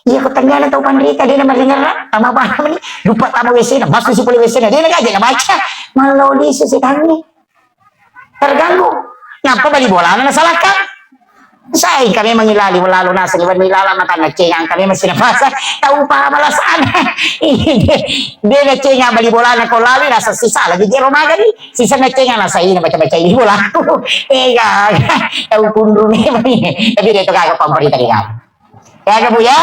Iya, ko tengngana tau panrita, dia nama ringerra, tama paham ni, lupa tama W C na, masuk si pole W C na, dia na gaji na baca, maloni sesetannya. Terganggu. Nampa bali bolana nasalahkan. Sai kami mengilali, lalu nasa ni bani lala mata na cengang kami masih nafasa. Tau pa malasana. Dia na cengang bali bolana ko lalu nasa sisa lagi jero magani. Sisa na cengang nasa ini baca-baca ini bola. Ega. Tau kunru memang. Tapi dia itu kagak pamperita dia. Kagak, Bu, ya?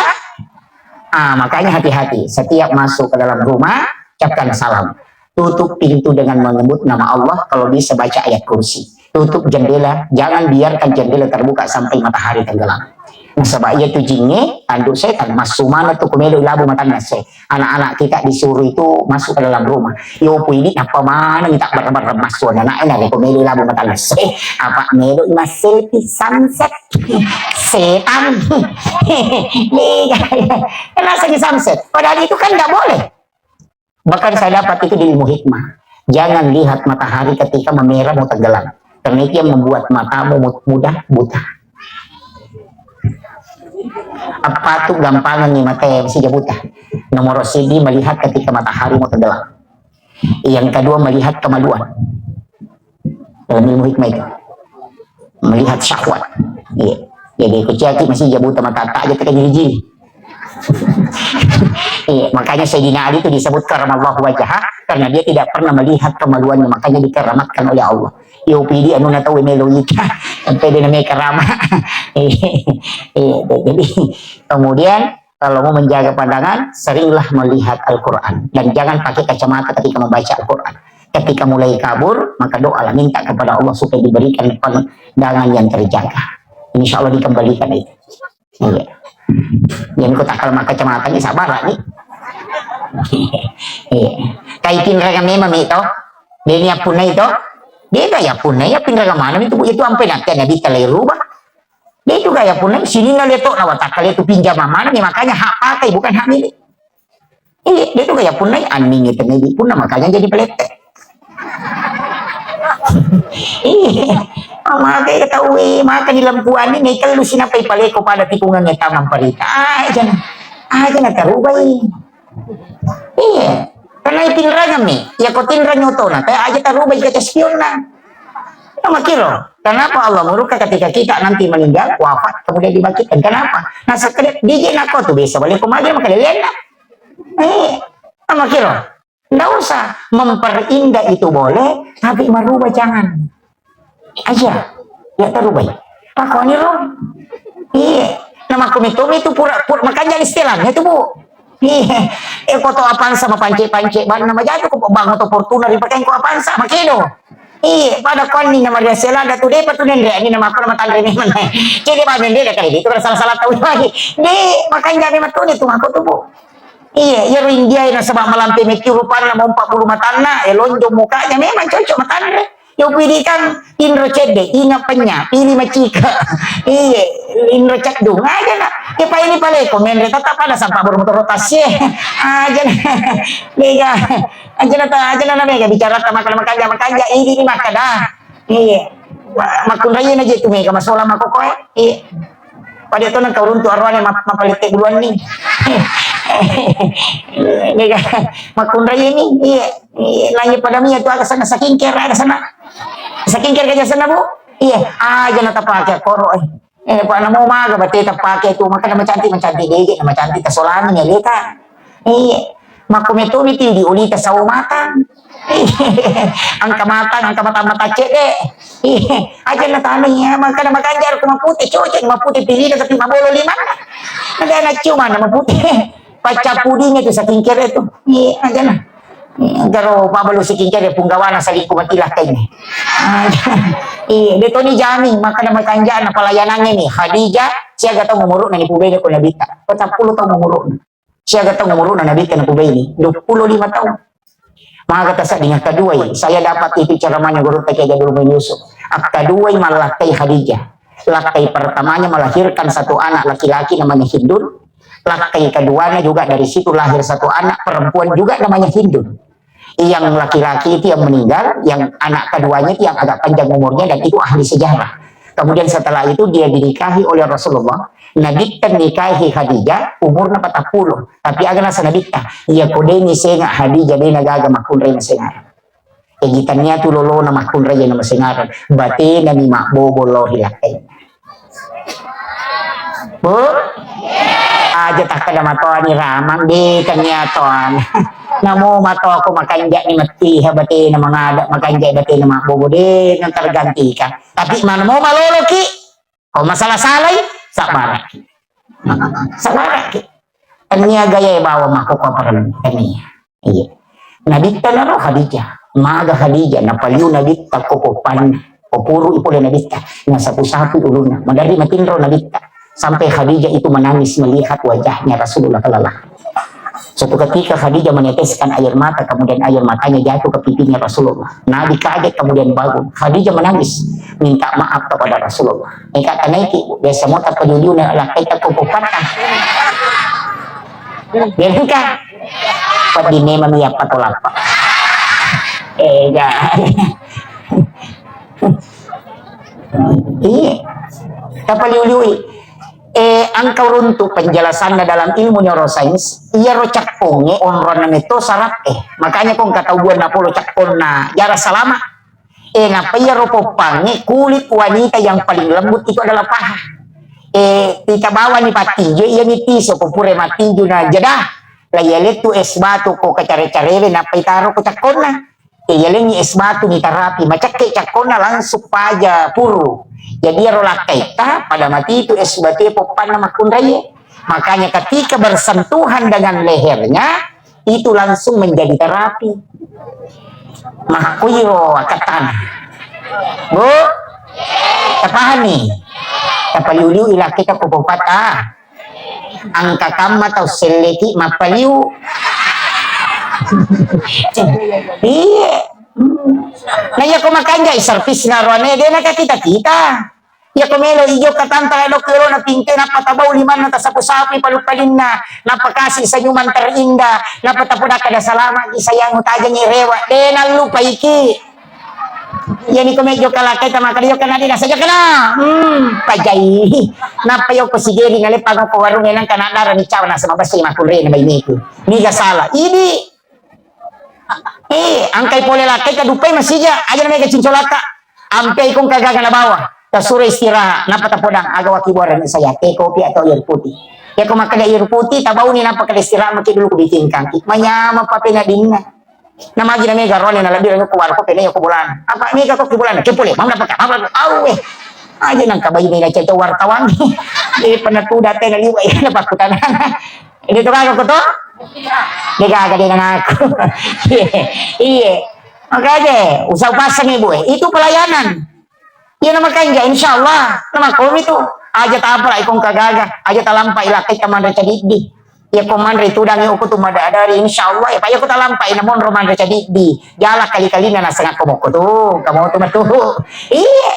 Ah, makanya hati-hati setiap masuk ke dalam rumah, ucapkan salam. Tutup pintu dengan menyebut nama Allah, kalau bisa baca ayat kursi. Tutup jendela, jangan biarkan jendela terbuka sampai matahari tenggelam. Nasaba iya tu jingnge, tanduk setan, massu mana tu kumelo labu matanna se. Anak-anak kita disuruh itu masuk ke dalam rumah. Yo pui di apa mana minta bareng-bareng masuk anak-anak ini, kumelo labu matanna se. Apa melo masuk di sunset? Setan. Iya, iya. Kenapa di sunset? Padahal itu kan nggak boleh. Bahkan saya dapat itu di ilmu hikmah. Jangan lihat matahari ketika memerah mau tenggelam. Karena itu yang membuat matamu mu- mudah buta. Apa tu gampangan nih mata yang masih buta? Nomor sidi melihat ketika matahari mau tenggelam. Yang kedua melihat kemaluan. Dalam ilmu hikmah itu. Melihat syahwat. Iya. Jadi kuciaki masih jabuta mata tak aja tekan jili-jili. Iya, makanya Sayyidina Ali itu disebut karamallahu wajhah karena dia tidak pernah melihat kemaluannya, makanya dikeramatkan oleh Allah. Yo pidi anu na tau melo ita. Sampai dia namanya karama. Iya, iya, jadi kemudian kalau mau menjaga pandangan, seringlah melihat Al-Quran. Dan jangan pakai kacamata ketika membaca Al-Quran. Ketika mulai kabur, maka doalah, minta kepada Allah supaya diberikan pandangan yang terjaga. Insya Allah dikembalikan itu. Iya. Jadi kau tak kalau makan kacamata ni sabar lah ni. Iya. Kaitin raga memang itu. Dia ni apun itu. Dia gaya apun ya pinraga mana itu, itu sampai nanti Nabi talai rubah. Dia itu gaya punna sininna leto na watakka leto pinjam mana nih, makanya hak pakai bukan hak milik. Iya, dia itu gaya punna anning itu nih punna makanya jadi pelete. Iya, maka tahu eh, maka di lampuan ini kalau sinapai paleko pada tikungan tamang parita. Aja, aja na tarubai. Iya, karena itinrangami. Ya kau tinrang otona, kayak aja tarubai kaca spionna. Nah, makiro, kenapa Allah murka ketika kita nanti meninggal, wafat, kemudian dibangkitkan? Kenapa? Nah, sekali DJ nako tuh bisa balik kemari maka dia enak. Eh, nah, makiro, nggak usah memperindah itu boleh, tapi merubah jangan. Aja, ya terubah. Pakoni ro. Iya, nama komitumi itu pura, pura makanya istilahnya itu bu. Iya, eh kau tau Avanza mapance-pance, ban nama jatuh kau bang atau Fortuner dipakai kau Avanza, makedo. Iya, pada kau ni nama dia selada tu depa tu nendre, ini nama aku nama tanre ni mana. Jadi mana nendre dah kali itu salah-salah tahu lagi. Di makanya ni matuni tu aku tu bu. Iya, iya ro India ini sebab malampe meki rupanna mau empat puluh matanna, eh lonjong mukanya memang cocok matanre. Yo pidi kan inro cedde, inga penya, pili macika. Iye, inro ceddung aja na. Ipa ini pale ko menre tata pada sampa baru motor rotas ye. Aja na. Mega. Aja na ta, aja na mega bicara ta makala makanja makanja ini ni makada. Iye. Makunrai na je tu mega masola makokoe. Iye. Pada tu nang kau runtu arwane mapalete buluan ni. Mega. Makunrai ni. Iye. Iya, lanjut pada mia tu aga sana skincare aga sana. Skincare aja sana bu. Iya, aja na tapake koro eh. Eh, pa namo maga bate tapake tu makana macantik macantik dege na macantik tasolami ya leka. Iya. Mako metoni ti di oli tasau matang. Angka matang, angka matang mata cede. Iya, aja na tani ya makana makanja ko mapute cocok mapute pilih tapi mabolo lima. Ada na cuma na mapute. Paccappudingngi tu skincare tu. Iya, aja na. Garo pabbalu skincare punggawana salingku mati lakkaingngi. Iya, de toni jami makkada makanjana pelayanangnge ni Khadijah siaga tau umuru'na ni pubene ko Nabitta. Patappulo tau umuru'na. Siaga tau umuru'na Nabitta na pubene? Dua puluh lima tahun. Maka tasadding akkaduai, saya dapat itu ceramahnya Guru Teki Jadul bin Yusuf. Akkaduai mallakkai Khadijah. Lakkai pertamanya melahirkan satu anak laki-laki namanya Hindun. Lakkai keduanya juga dari situ lahir satu anak perempuan juga namanya Hindun. Yang laki-laki itu yang meninggal, yang anak keduanya itu yang agak panjang umurnya dan itu ahli sejarah. Kemudian setelah itu dia dinikahi oleh Rasulullah. Nabi nikahi Khadijah umurnya empat puluh. Tapi aga nasa Nabitta, iya kodeni senga Khadijah dena gaga makunrai masengarang. Egitannya tu lolona makkunraie na masengarang, batena mi mabbobo lao ri lakkainna. Bu? Aja takkada matoani ramang, de tania toan. Namo matoako makanja ni mettiha batena mangada, makanja batena mabbobo, de na tergantikan. Tapi manamo maloloki, ko masala-salai, sabbaraki. Sabbaraki. Tennia gaya bawa mako ko apareng, tennia. Iya. Nabitta naro Khadijah. Maga Khadijah, napaliu Nabitta ko poppanna. Ko purui pole Nabitta. Nasapu-sapu ulunna. Maderri matinro Nabitta. Sampai Khadijah itu menangis melihat wajahnya Rasulullah kelelahan. Suatu ketika Khadijah meneteskan air mata, kemudian air matanya jatuh ke pipinya Rasulullah. Nabi kaget kemudian bangun. Khadijah menangis, minta maaf kepada Rasulullah. Eka tanaiki, biasa mota padiudiuna lakkaita ko poppatta. Jadi kan, pedine mami apa tolapa. Eh, ya. Iya. Tapaliu-liui. Eh, engka uruntu penjelasanna dalam ilmu neurosains, iyaro cakkongnge onronna metto saraf, eh. Makanya ko engka tau buanna polo cakkonna jara salama. Eh, nappa iyaro poppangnge kulit wanita yang paling lembut itu adalah paha. Eh, ita bawani pattinju, iya mi tiso, ko pura mattinju na jadah, la iya lettu es batu ko kacare-carewe, nappa itaro ko cakkonna. Eh, yalengngi es batu ni tarapi, macekke cakkonna langsung paja puru. Jadi iyaro lakkaitta pada mati itu es batu poppanna makkunraie. Makanya ketika bersentuhan dengan lehernya, itu langsung menjadi terapi. Makkuiro akkattana. Bu, tapahami? Tapaliu-liu ilakkaita ko poppatta. Engka kamma tau selleki mappaliu. Iya. Na iya ko makanjai servisna roane, de' na kita-kita. Iya ko melo ijo katanta elo kelo na pinte, nappa tabau limanna, tasapu-sapu palu-palinna, nappa kasih senyuman terindah, nappa tapodakka da salama ki sayang, utajangi rewa, de' nallupaiki. Iyani ko mejo kalakai tama kali yo kana dina saja kana. Hmm, pajai. Nappa yo ko sigeri ngale pago ko warung enang kana dara ni cawa nasaba basi makunre na bainiku. Niga salah. Idi. Eh, angkai pole lakai kadupai masija. Aja na mega cincolata. Ampe ikon kagaga na bawa. Tasuro istirahat. Nappa tapodang aga waki buarani saya. Teh kopi atau air putih. Ya ko makkeda air putih, tabauni nappa kada istirahat maki dulu ku bikin kaki. Manyama papena dinna. Na magi na mega rone na lebbi rone ko warko pene ko bolana. Apa mega ko ki bolana? Ke pole, mau dapat apa? Au eh. Aja nang kabai mega cerita wartawan. Jadi pernah tu data na liwa ya na pakutan. Ini tu kagak ko to? Dia kagak dia nang aku. Iya. Makanya usah pasang ibu eh. Itu pelayanan. Iya na makanja, insya Allah. Na makomi tu. Aja tapala ikon kagaga. Aja talampa ilakai tamanre cadiddi. Iya ko manre tudang iya uku tu madadari, insya Allah. Ya, Pak, iya ko talampa ina monro manre cadiddi. Jala kali-kalina nasengakko mokko tu. Kamu tu matu. Iya.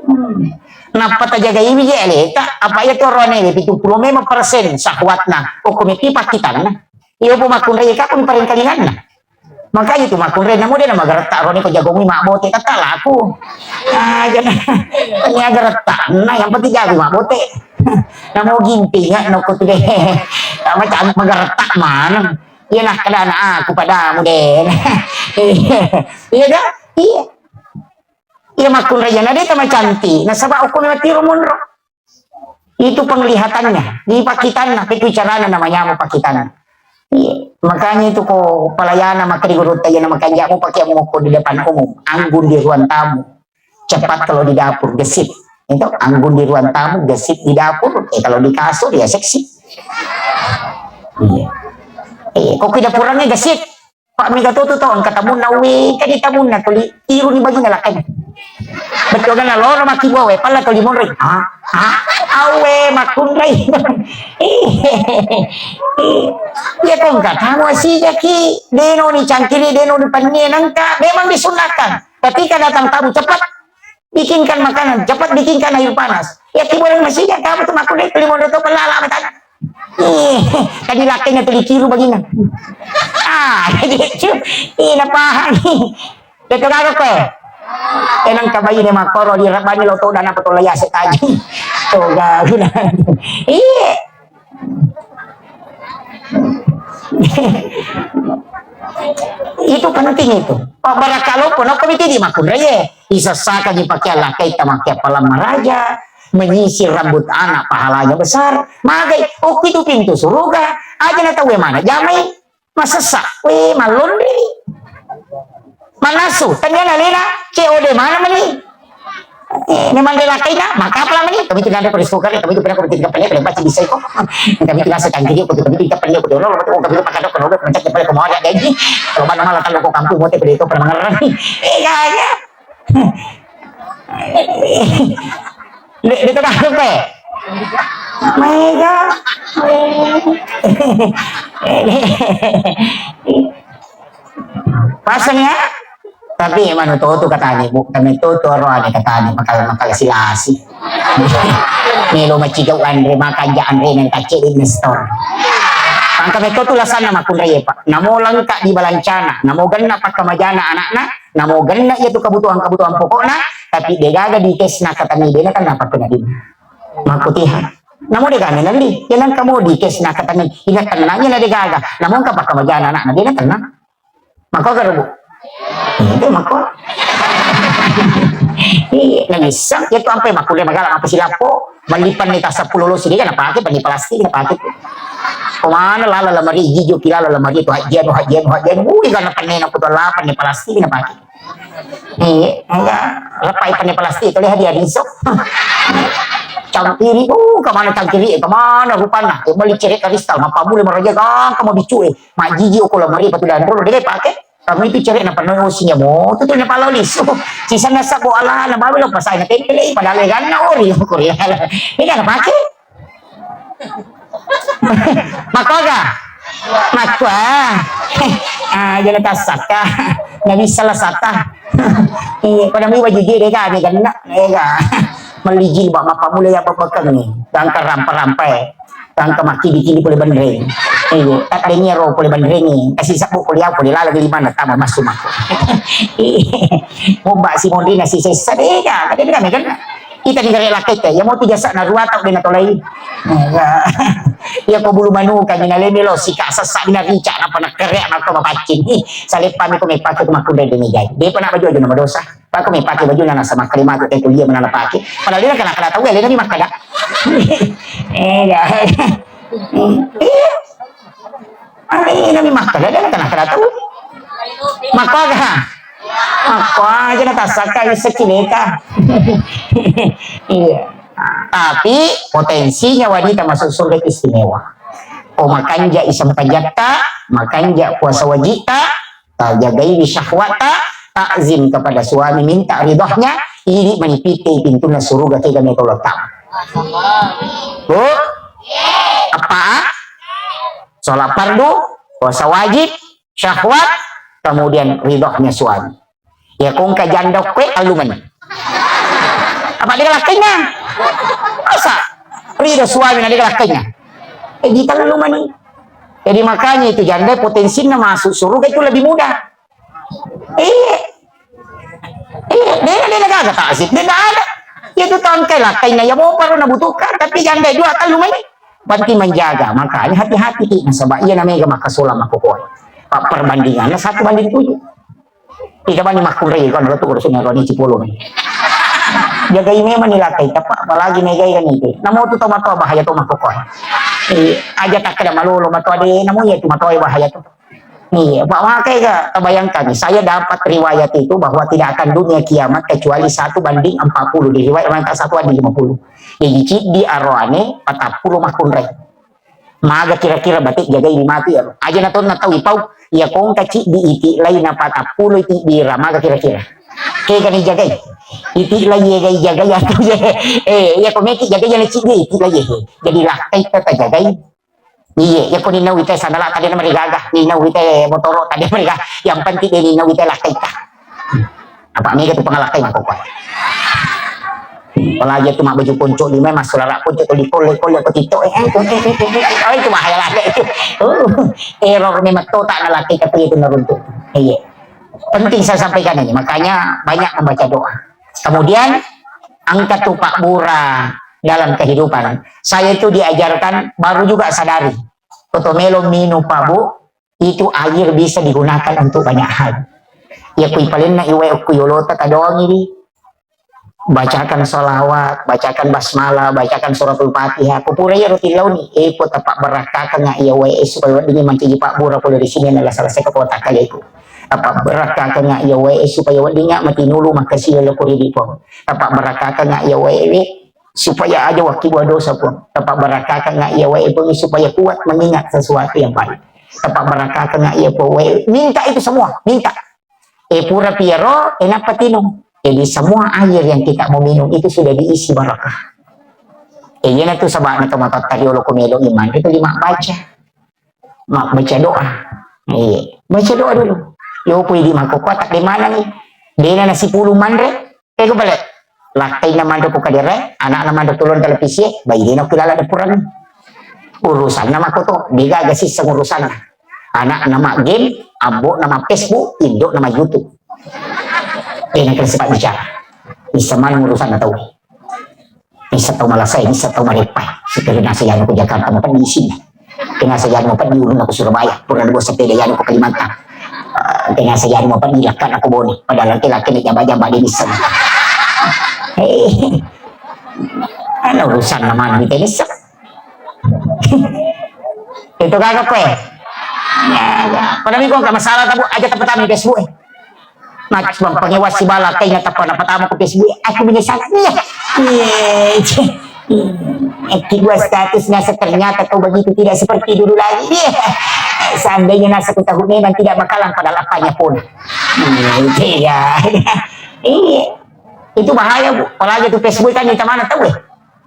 Hmm. Nappa tajaga iwi je aleta. Apa iya tu rone pitu puluh memang persen sahwatna. Uku miti pakitanna. Iya po makunrai ka pun parengkalinganna. Makanya tu makkunrai namu de na magaretta roni ko jagongi mabbote tata laku. Ah, jana. Ini agaretta. Nah, yang penting jago mabbote. Namu ginting ya no ko tu de. Macam magaretta mana. Iya nah kada anak aku padamu de. Iya dah. Iya. Iya makkunrai jana de tama cantik. Nasaba uku memang tiru munro. Itu penglihatannya, di pakitanna, itu carana namanya mau pakitanna. Iya, makanya itu ko pelayana maka di gurutta iya na makanja mu pakai moko di depan umum, anggun di ruang tamu. Cepat kalau di dapur gesit. Itu anggun di ruang tamu, gesit di dapur. Eh kalau di kasur ya seksi. Iya. Eh kok di dapurnya gesit? Pak mega to tu tau engka tamunna, we, kadi tamunna tuli tiru ni bagi ngalakai. Betul kan loro maki bawa, pala tuli monroi. Ah, ah, awe makunrai. Iya kok engka tamu asijaki, deno ni cangkiri, deno ni panie nangka, memang disunahkan. Ketika datang tamu cepat, bikinkan makanan, cepat bikinkan air panas. Ya ki boleh masih ya kamu tuh maku deh lima ratus pelala mata. Ih, tadi lakainya tadi kiru begini. Ah, gitu. Ih, na paham. Betul kagak kok? Tenang kabayi nih makoro di rabani lo tau dana betul ya setaji. Tuh gak guna. Iya. Itu penting itu. Pak barakalo pun aku miti di makunraye. Isassakangngi pakeang lakkaita, makke appalang maraja, menyisir rambut anak pahalanya besar. Magai, okki tu pintu suruga, aja na tauwe mana jamai, masessa, we, mallonri. Mannasu, tania nalena, C O D mana mani? Eh, memang dia lakai na, maka apa lama ni? Kami tu nanda ko di sukar, kami tu pernah ko tiga pernah, pernah pasti bisa ko. Kami tu nasa cangkiri ko, kami tu tiga pernah ko, dolo, ko kami tu pakai ko, ko macam pernah ko mau ada gaji. Kalau mana malah kalau ko kampung, mau teh ko pernah mengerti. Eh, gaya. Dia, dia tak tahu pe. Mega. Pasang ya. Tapi manu to tu katanya, Bu, kami to tu rohani katanya, makal makal silasi. Melo macigau anre, makanja anre, nang kacce di store. Angka metto tu lasanna makkunrai, Pak. Namo lengka di balancana, namo genna pakkamajana anakna, namo genna iya tu kebutuhan-kebutuhan pokokna, tapi degaga di cash na katani dena kan apa kena dina. Makkutiha. Namo degaga nalli, ya nang kamu di cash na katani, ina tenangnya na degaga. Namo engka pakkamajana anakna dena tenang. Mako karo, Bu? Itu mako. Iya, nang isseng, ya tu ampe makkulle magala, apa silappo, melli panni tas seppulo lo sidega napake, panni plastik napake. Kemana lala lamari, jijo ki lala lamari tu, hajian, hajian, hajian, wih, karena panni naku tu lapan ni plastik napake. Iya, enggak, lepai panni plastik, tu lihat dia rinso. Cangkiri, uh, kemana cangkiri, kemana rupana, ya beli cerek kristal, ngapa boleh meraja, gang, kamu dicue. Majiji oko lamari patu dandro, de pake. Kami itu cewek na penuh osinya mo, tu tu na pala lisu. Sisa na sabo ala na bawa lo pasai na tempel, eh, padahal ganna ori ko ri. Ini kan pake. Makoga. Makua. Ah, jadi tasaka. Nabi salah sata. Iya, pada mi baju dia dega, dia ganna. Dega. Meliji ba mapa mulai apa bekeng ni. Gangka rampa-rampa. Tangka makkidi-kidi pole benreng. Iya, taddengi ro pole benreng ni. Kasi sabbu pole au pole lalo di mana tama massu mako. Iya. Mobba si mondina si sessa dega, kadang kami kan. Kita ni gare lakka, ya mau tiga sak na rua tau dena tolai. Iya. Iya ko bulu manu kami na leme lo sika sessa dina rica napa na kere napa mapaccing. Ih, saleppa mi ko mepake ko makkunrai deni gai. Depa na baju aja nama dosa. Pako mi pake bajuna nasaba makkalimatu te kuliah mana napake. Padahal dia kena kena tahu ya, dia mi makkada. Eh, ya. Iya. Ini mi makkada, dia kena kena tahu. Makkoga. Makko aja na tasaka bisa cileka. Iya. Tapi potensinya wanita masuk surga itu istimewa. Oh, makanja iseng pajatta, makanja puasa wajita, tajagaiwi syahwata, takzim kepada suami, minta ridhonya, idi manipite pintunna suruga kega metolo tau. Bu? Apa? Sholat fardu, puasa wajib, syahwat, kemudian ridhonya suami. Ya kongka janda kue alumani. Apa dia lakainya? Masa? Ridho suami na dia lakainya. Eh, di alumani. Jadi makanya itu janda potensinya masuk surga itu lebih mudah. Iya. Iya, dia dia gaga takzim, dia ada. Ya itu tangkai lah, kaina ya mau baru nabutuhkan, tapi janda dua kali lumayan. Penting menjaga, makanya hati-hati ki nasaba iya namanya maka sulam aku koi. Pak perbandingannya satu banding tujuh. Tidak banding makkunrai kan lo tuh urusannya Roni Cipolo nih. Jagai memang nih lakai, apa apalagi megai kan itu. Namun tuh tomat bahaya tuh makukoi. Eh, aja tak ada malolo matoa deh, namun ya itu matoa bahaya tuh. Iya, Pak, makanya tabayangkan, saya dapat riwayat itu bahwa tidak akan dunia kiamat kecuali satu banding empat puluh, di riwayat mangka satu banding lima puluh. Jadi, ciddi aroane, patappulo makkunrai. Maga kira-kira batik jagai di mati ya. Aja na tonna tau ipau, ya kongka ciddi iti lai na patappulo iti bira, maga kira-kira. Kega ni jagai. Iti lai ye gai jagai atau ye. Eh, ya komeki jagai ya na ciddi iti lai ye. Jadi lah, kita tak jagai. Iye, iya ko ninna wita sandala tadi na marigaga, ninna wita motoro tadi marigaga. Yang penting dia ninna wita lakkaita. Apa mega tu pengalakkai mako kua. Apalagi tu mak baju ponco lima mas suara ponco tu dikol-kol ya ko tito. Eh, eh, eh, eh, eh, eh, oh, itu bahaya lagi itu. Uh, error memang total na lakkaita tu itu naruntuk. Iya. Penting saya sampaikan ini, makanya banyak membaca doa. Kemudian angkat tupak bura dalam kehidupan. Saya itu diajarkan, baru juga sadari. Koto melo minum pabu, itu air bisa digunakan untuk banyak hal. Ya kui palenna iwe kui olota tadongi di. Bacakan salawat, bacakan basmalah, bacakan suratul Fatihah. Kupura ya rutin launi, eh, po tapak berakakang ya wae supaya dini mancaji pak bura pole di sini adalah salah satu kota kaliku. Tapabbarakkakengnga iya wae supaya weddingnga matinulu makkasiwiang lao ko ri idi, Puang. Tapabbarakkakengnga iya wae we supaya aja wakkibua dosa, Puang. Tapabbarakkakengnga iya wae, Puang, supaya kuat mengingat sesuatu yang baik. Tapabbarakkakengnga iya, Puang, wae. Minta itu semua, minta. Eh, pura piaro, eh, nappa tinung. Jadi semua air yang kita mau minum itu sudah diisi barakah. Eh, iyanatu saba'na to matotta riolo ko melo iman itu lima baca. Ma-, baca doa. Iya, baca doa dulu. Yo, pui di mangkokko tak di mana nih? Dena nasi pulu manre. Ego bale. Lakkainna manre ko kadere, anakna manre tulung televisi, bayi dena kilala depuran. Urusanna makko to, degaga sisseng urusanna. Anakna ma game, abbo nama Facebook, indo nama YouTube. Dena kira sepak bicara. Bisa mana urusanna tau. Bisa tau Malasai, bisa tau Mareppa. Seperti nasa yanu ke Jakarta, mau peddi sini. Kena saja mau peddi ulunna ke Surabaya. Pura dua sepeda yanu ke Kalimantan. Eh, kena saja mau peddi lakkan aku Bone. Padahal laki-laki ni jamba-jamba di bisa. Hei. Ana urusan nama ni tennis. Itu kagak kue. Ya, ya. Pada minggu nggak masalah tabu aja tempat kami Facebook. Mas, bang, pengewas si bala, kayak ingat apa, apa tamu ke Facebook, aku menyesal. Iya. Iya. Aku buat status nasa ternyata kau begitu tidak seperti dulu lagi. Iya. Seandainya nasa ku tahu memang tidak bakalan pada lapanya pun. Iya, tidak. Iya. Itu bahaya, Bu. Apalagi itu Facebook kan minta mana tahu ya?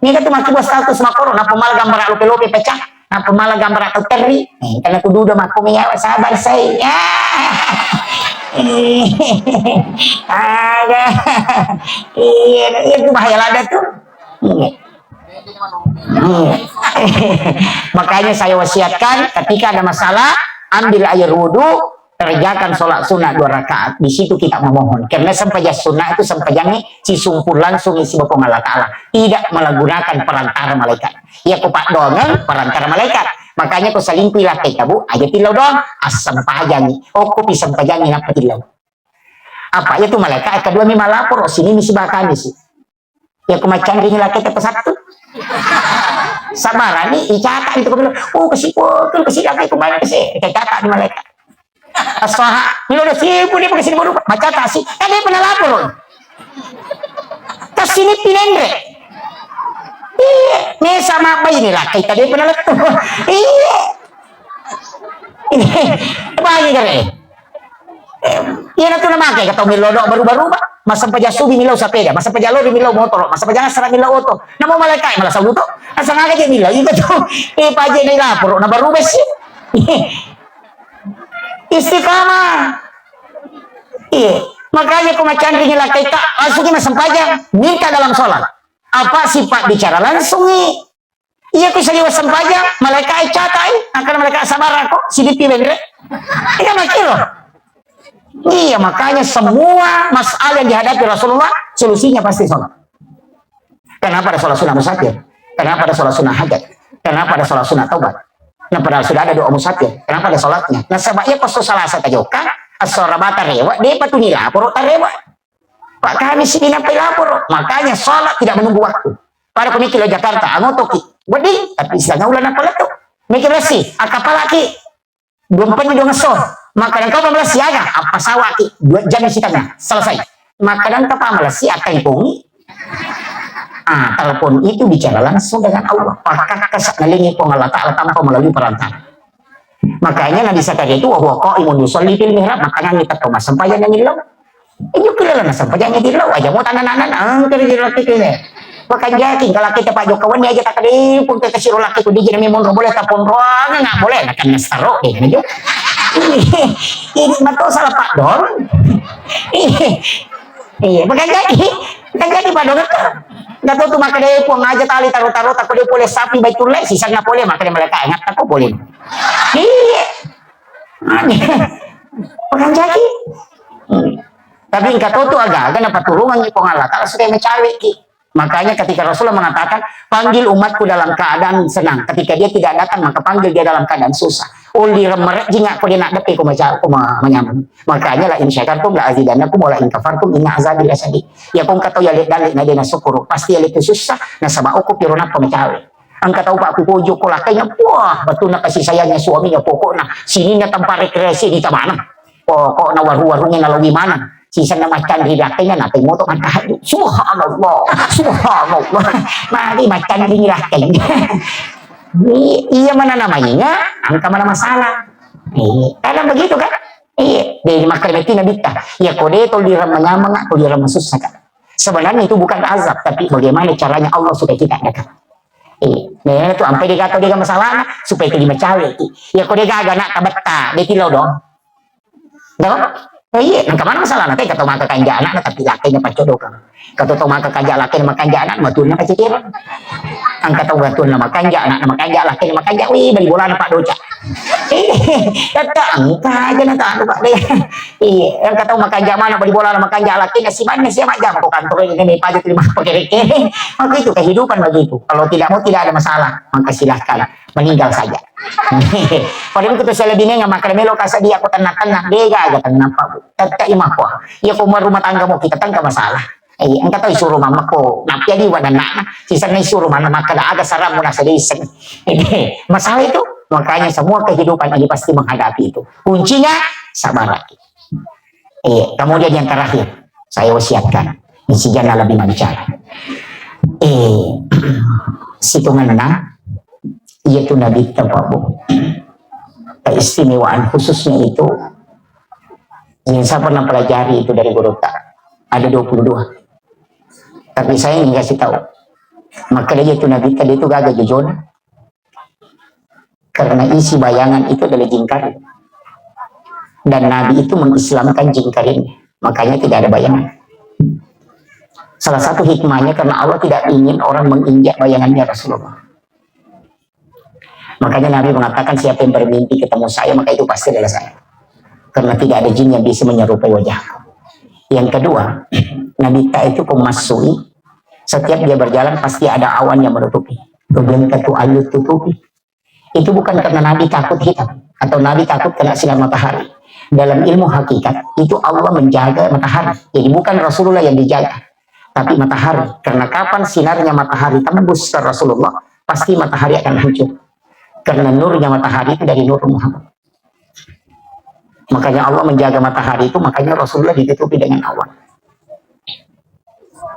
Niga tu makkibua status makkoro, nappa mala gambara lope-lope pecah, nappa mala gambara tau terri. Eh, karena ku duda makko mi yawa sabar sai. Ya. Aga. Iya, iya, itu bahaya lada tuh. Iya. Iya. Makanya saya wasiatkan ketika ada masalah, ambil air wudhu, kerjakan sholat sunnah dua rakaat. Di situ kita memohon. Karena sempajang sunnah itu sempajangnya sisungkul langsung isi Puang Allah Ta'ala. Tidak menggunakan perantara malaikat. Ya, ku paddoangeng perantara malaikat. Makanya ku selingkuh lah kita, Bu. Aja tillau doang. Assempajangi. Oh, ku pi sempajangi nappa tillau. Apa ya tu malaikat kedua mi malapor. Oh, sini misi bakani sih. Ya, ku macanring laki ke pesatu. Sabarani, icatat itu, ku bilang, "Oh, kasi foto, kasi laki, ku bayar kasi." Icatat di malaikat. Asaha, milo do sibu dia pakai sini baru, macatat sih. Kan dia pernah lapor. Tas sini pinendre. Iya, me sama bayi ni laki, tadi pernah letu. Iya. Bagi kare. Eh, iya, natu namake, kata millau do baru-baru, Pak. Masa paja subi millau sepeda, masa paja lori millau motor, masa paja asara millau oto. Namo malaikat malah saluto. Asal ngaga je millau, itu tuh. Eh, paje nai lapor, na baru besi. Istiqamah. Iya. Makanya kau macanring laki, Kak, langsung ki massempajang, minta dalam sholat. Apa sifat bicara langsung ni? Iya, ku saliwa sempajang, malaikat catai, angkana malaikat sabar aku, sidipi benre. Iya, makiro. Iya, makanya semua masalah yang dihadapi Rasulullah, solusinya pasti sholat. Kenapa ada sholat sunnah musafir? Kenapa ada sholat sunnah hajat? Kenapa ada sholat sunnah taubat? Nah, padahal sudah ada doa musafir. Kenapa ada sholatnya? Nah, sebabnya pas salasa tajoka, asal rabata rewa, dia patuni lapor tarewa. Pak, kami sini nampai lapor. Makanya sholat tidak menunggu waktu. Pada pemikir Jakarta, angotoki. Wedding, tapi setengah bulan apa letu? Mikir lesi, akapalaki. Dua empat dua ngeso. Maka dan kau pamela siaga, apa sawaki? Dua jam setengah, selesai. Maka dan kau pamela si akan ipungi. Ah, telepon itu bicara langsung dengan Allah. Pakakka sak nalingi Puang Allah Ta'ala tanpa melalui perantara. Makanya Nabi Zakaria itu, "Wa huwa qaimun yusalli fil mihrab," makanya kita kau massempajang yang illau. Injo kilala na sempajang di lo, aja mo tanah-tanah, angker di laki kene. Pakanjaki, kalau kita Pak Jokowi ini aja tak ada pun ke kasih laki ku di jena memang boleh tapon ruang, nggak boleh, nak kena seru deh, kan, Jo? Ini mato salah Pak Don. Iya, pakanjaki, pakanjaki Pak Don. Nggak tahu tuh maka deh, puang aja tali taruh-taruh, takut dia boleh sapi baik tuh, sisa nggak boleh, makanya mereka ingat, takut boleh. Iya. Pakanjaki. Hmm. Tapi engka to tu aga-aga napaturungangngi Puang Allah Ta'ala supaya mecawe ki. Makanya ketika Rasulullah mengatakan, "Panggil umatku dalam keadaan senang." Ketika dia tidak datang, maka panggil dia dalam keadaan susah. Uli remerejing aku dia nak depe ku maca-, ku ma-, manyameng. Makanya la in syakartum la azidannakum wa la in kafartum inna azabi lasyadid. Ya kong katau ya lek dalek na dia na syukuru. Pasti ya lek tu susah, nasaba uku piro nappa mecawe. Engka tau, Pak, ku pojo ko lakkainna, wah, betulna kasih sayangnya suaminya, pokokna sininna tempat rekreasi di tabana. Pokokna waru-warungnge nalowi maneng. Sisenna maccanri lakkainna, nappa moto mattahajud. Subhanallah, subhanallah. Magi maccanri lakkainna. I-, iya mana namanya, engka mana masalah. Iya, kadang begitu kan? Iya, jadi makkeda metti Nabitta. Iya, ko de tolirang manyameng, tolirang masussa kan. Sebenarnya itu bukan azab, tapi bagaimana caranya Allah supaya kita dekat. Iya, nah, itu ampe dega atau dega masalah, supaya itu dimacawe. Iya, ko dega aga anak tabetta, de tilo dong. Dong? Oh iya, engka mana masalah, nanti kata maka kanja anak, tapi lakainya pacodokan. Kata tau maka kanja lakainya makanja anak, matunna kacikira. Engka tau matunna makanja anak, makanja lakainya makanja, wih, bali bolana Pak Doca. Iya, tette engka aja na tanu Pak de. Iya, engka tau makanja mana bali bolana makanja lakainya, si mana siapa jam kok kantor ini, ini pajak terima pakai. Maka itu kehidupan begitu. Kalau tidak mau, tidak ada masalah, maka silahkan meninggal saja. Padahal kita saya lebih nengah, maka melo kasa dia aku tenang-tenang, dega aga tenang Pak Bu. Tette imako. Iya, ko rumah tangga mau kita tangga masalah. Eh, engka tau isuro mamma ko, napia di wadanna, sisenna isuro manna makkeda aga saramu nasa dei iseng. Masalah itu, makanya semua kehidupan ini pasti menghadapi itu. Kuncinya, sabar. Eh, kemudian yang terakhir, saya wasiatkan, ini si Jana lebih bicara. Eh, situngenna, iya tu Nabi Pak Bu. Keistimewaan khususnya itu, yang saya pernah pelajari itu dari guru tak, ada dua puluh dua. Tapi saya ingin kasih tahu, maka dia itu Nabi tadi itu gagal jujur, karena isi bayangan itu adalah jingkar. Dan Nabi itu mengislamkan jingkar ini, makanya tidak ada bayangan. Salah satu hikmahnya karena Allah tidak ingin orang menginjak bayangannya Rasulullah. Makanya Nabi mengatakan, "Siapa yang bermimpi ketemu saya, maka itu pasti adalah saya." Karena tidak ada jin yang bisa menyerupai wajahku. Yang kedua, Nabi tak itu pemasui, setiap dia berjalan pasti ada awan yang menutupi. Kemudian katu ayu tutupi. Itu bukan karena Nabi takut hitam atau Nabi takut kena sinar matahari. Dalam ilmu hakikat, itu Allah menjaga matahari. Jadi bukan Rasulullah yang dijaga, tapi matahari. Karena kapan sinarnya matahari tembus ke Rasulullah, pasti matahari akan hancur. Karena nurnya matahari itu dari Nur Muhammad. Makanya Allah menjaga matahari itu, makanya Rasulullah ditutupi dengan awan.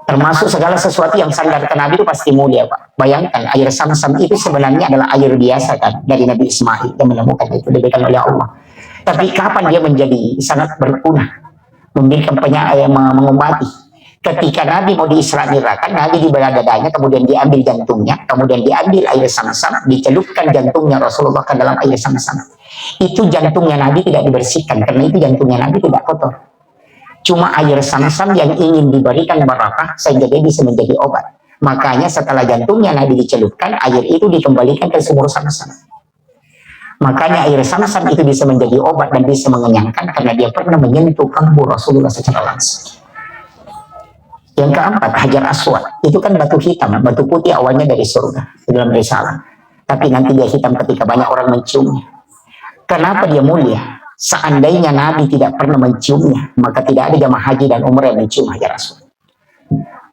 Termasuk segala sesuatu yang sandar ke Nabi itu pasti mulia, Pak. Bayangkan, air Samsam itu sebenarnya adalah air biasa, kan, dari Nabi Ismail yang menemukan itu, diberikan oleh Allah. Tapi kapan dia menjadi sangat berguna, memberikan penya-, eh, me-, mengobati? Ketika Nabi mau diisra mi'rajkan, Nabi dibelah dadanya, kemudian diambil jantungnya, kemudian diambil air Samsam, dicelupkan jantungnya Rasulullah ke dalam air Samsam. Itu jantungnya Nabi tidak dibersihkan, karena itu jantungnya Nabi tidak kotor. Cuma air Samsam yang ingin diberikan barakah sehingga dia bisa menjadi obat. Makanya setelah jantungnya Nabi dicelupkan, air itu dikembalikan ke sumur Samsam. Makanya air Samsam itu bisa menjadi obat dan bisa mengenyangkan karena dia pernah menyentuh kalbu Rasulullah secara langsung. Yang keempat, Hajar Aswad. Itu kan batu hitam, batu putih awalnya dari surga, dalam risalah. Tapi nanti dia hitam ketika banyak orang menciumnya. Kenapa dia mulia? Seandainya Nabi tidak pernah menciumnya, maka tidak ada jamaah haji dan umrah yang mencium Hajar Aswad.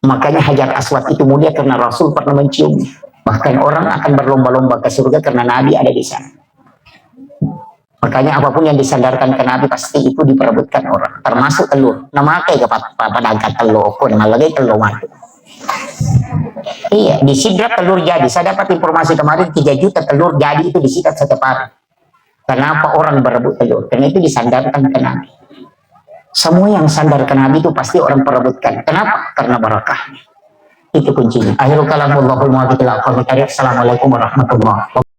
Makanya Hajar Aswad itu mulia karena Rasul pernah menciumnya. Bahkan orang akan berlomba-lomba ke surga karena Nabi ada di sana. Makanya apapun yang disandarkan ke Nabi pasti itu diperebutkan orang, termasuk telur. Namakai ke pa-, pa-, pedagang telur, ko namagai telur madu. Iya, di Sidrah telur jadi. Saya dapat informasi kemarin, tiga juta telur jadi itu di Sidrah setiap hari. Kenapa orang berebut telur? Karena itu disandarkan ke Nabi. Semua yang sandar ke Nabi itu pasti orang perebutkan. Kenapa? Karena barakahnya. Itu kuncinya. Akhirul kalam, wallahul muwaffiq ila aqwamit thariq. Assalamualaikum warahmatullahi wabarakatuh.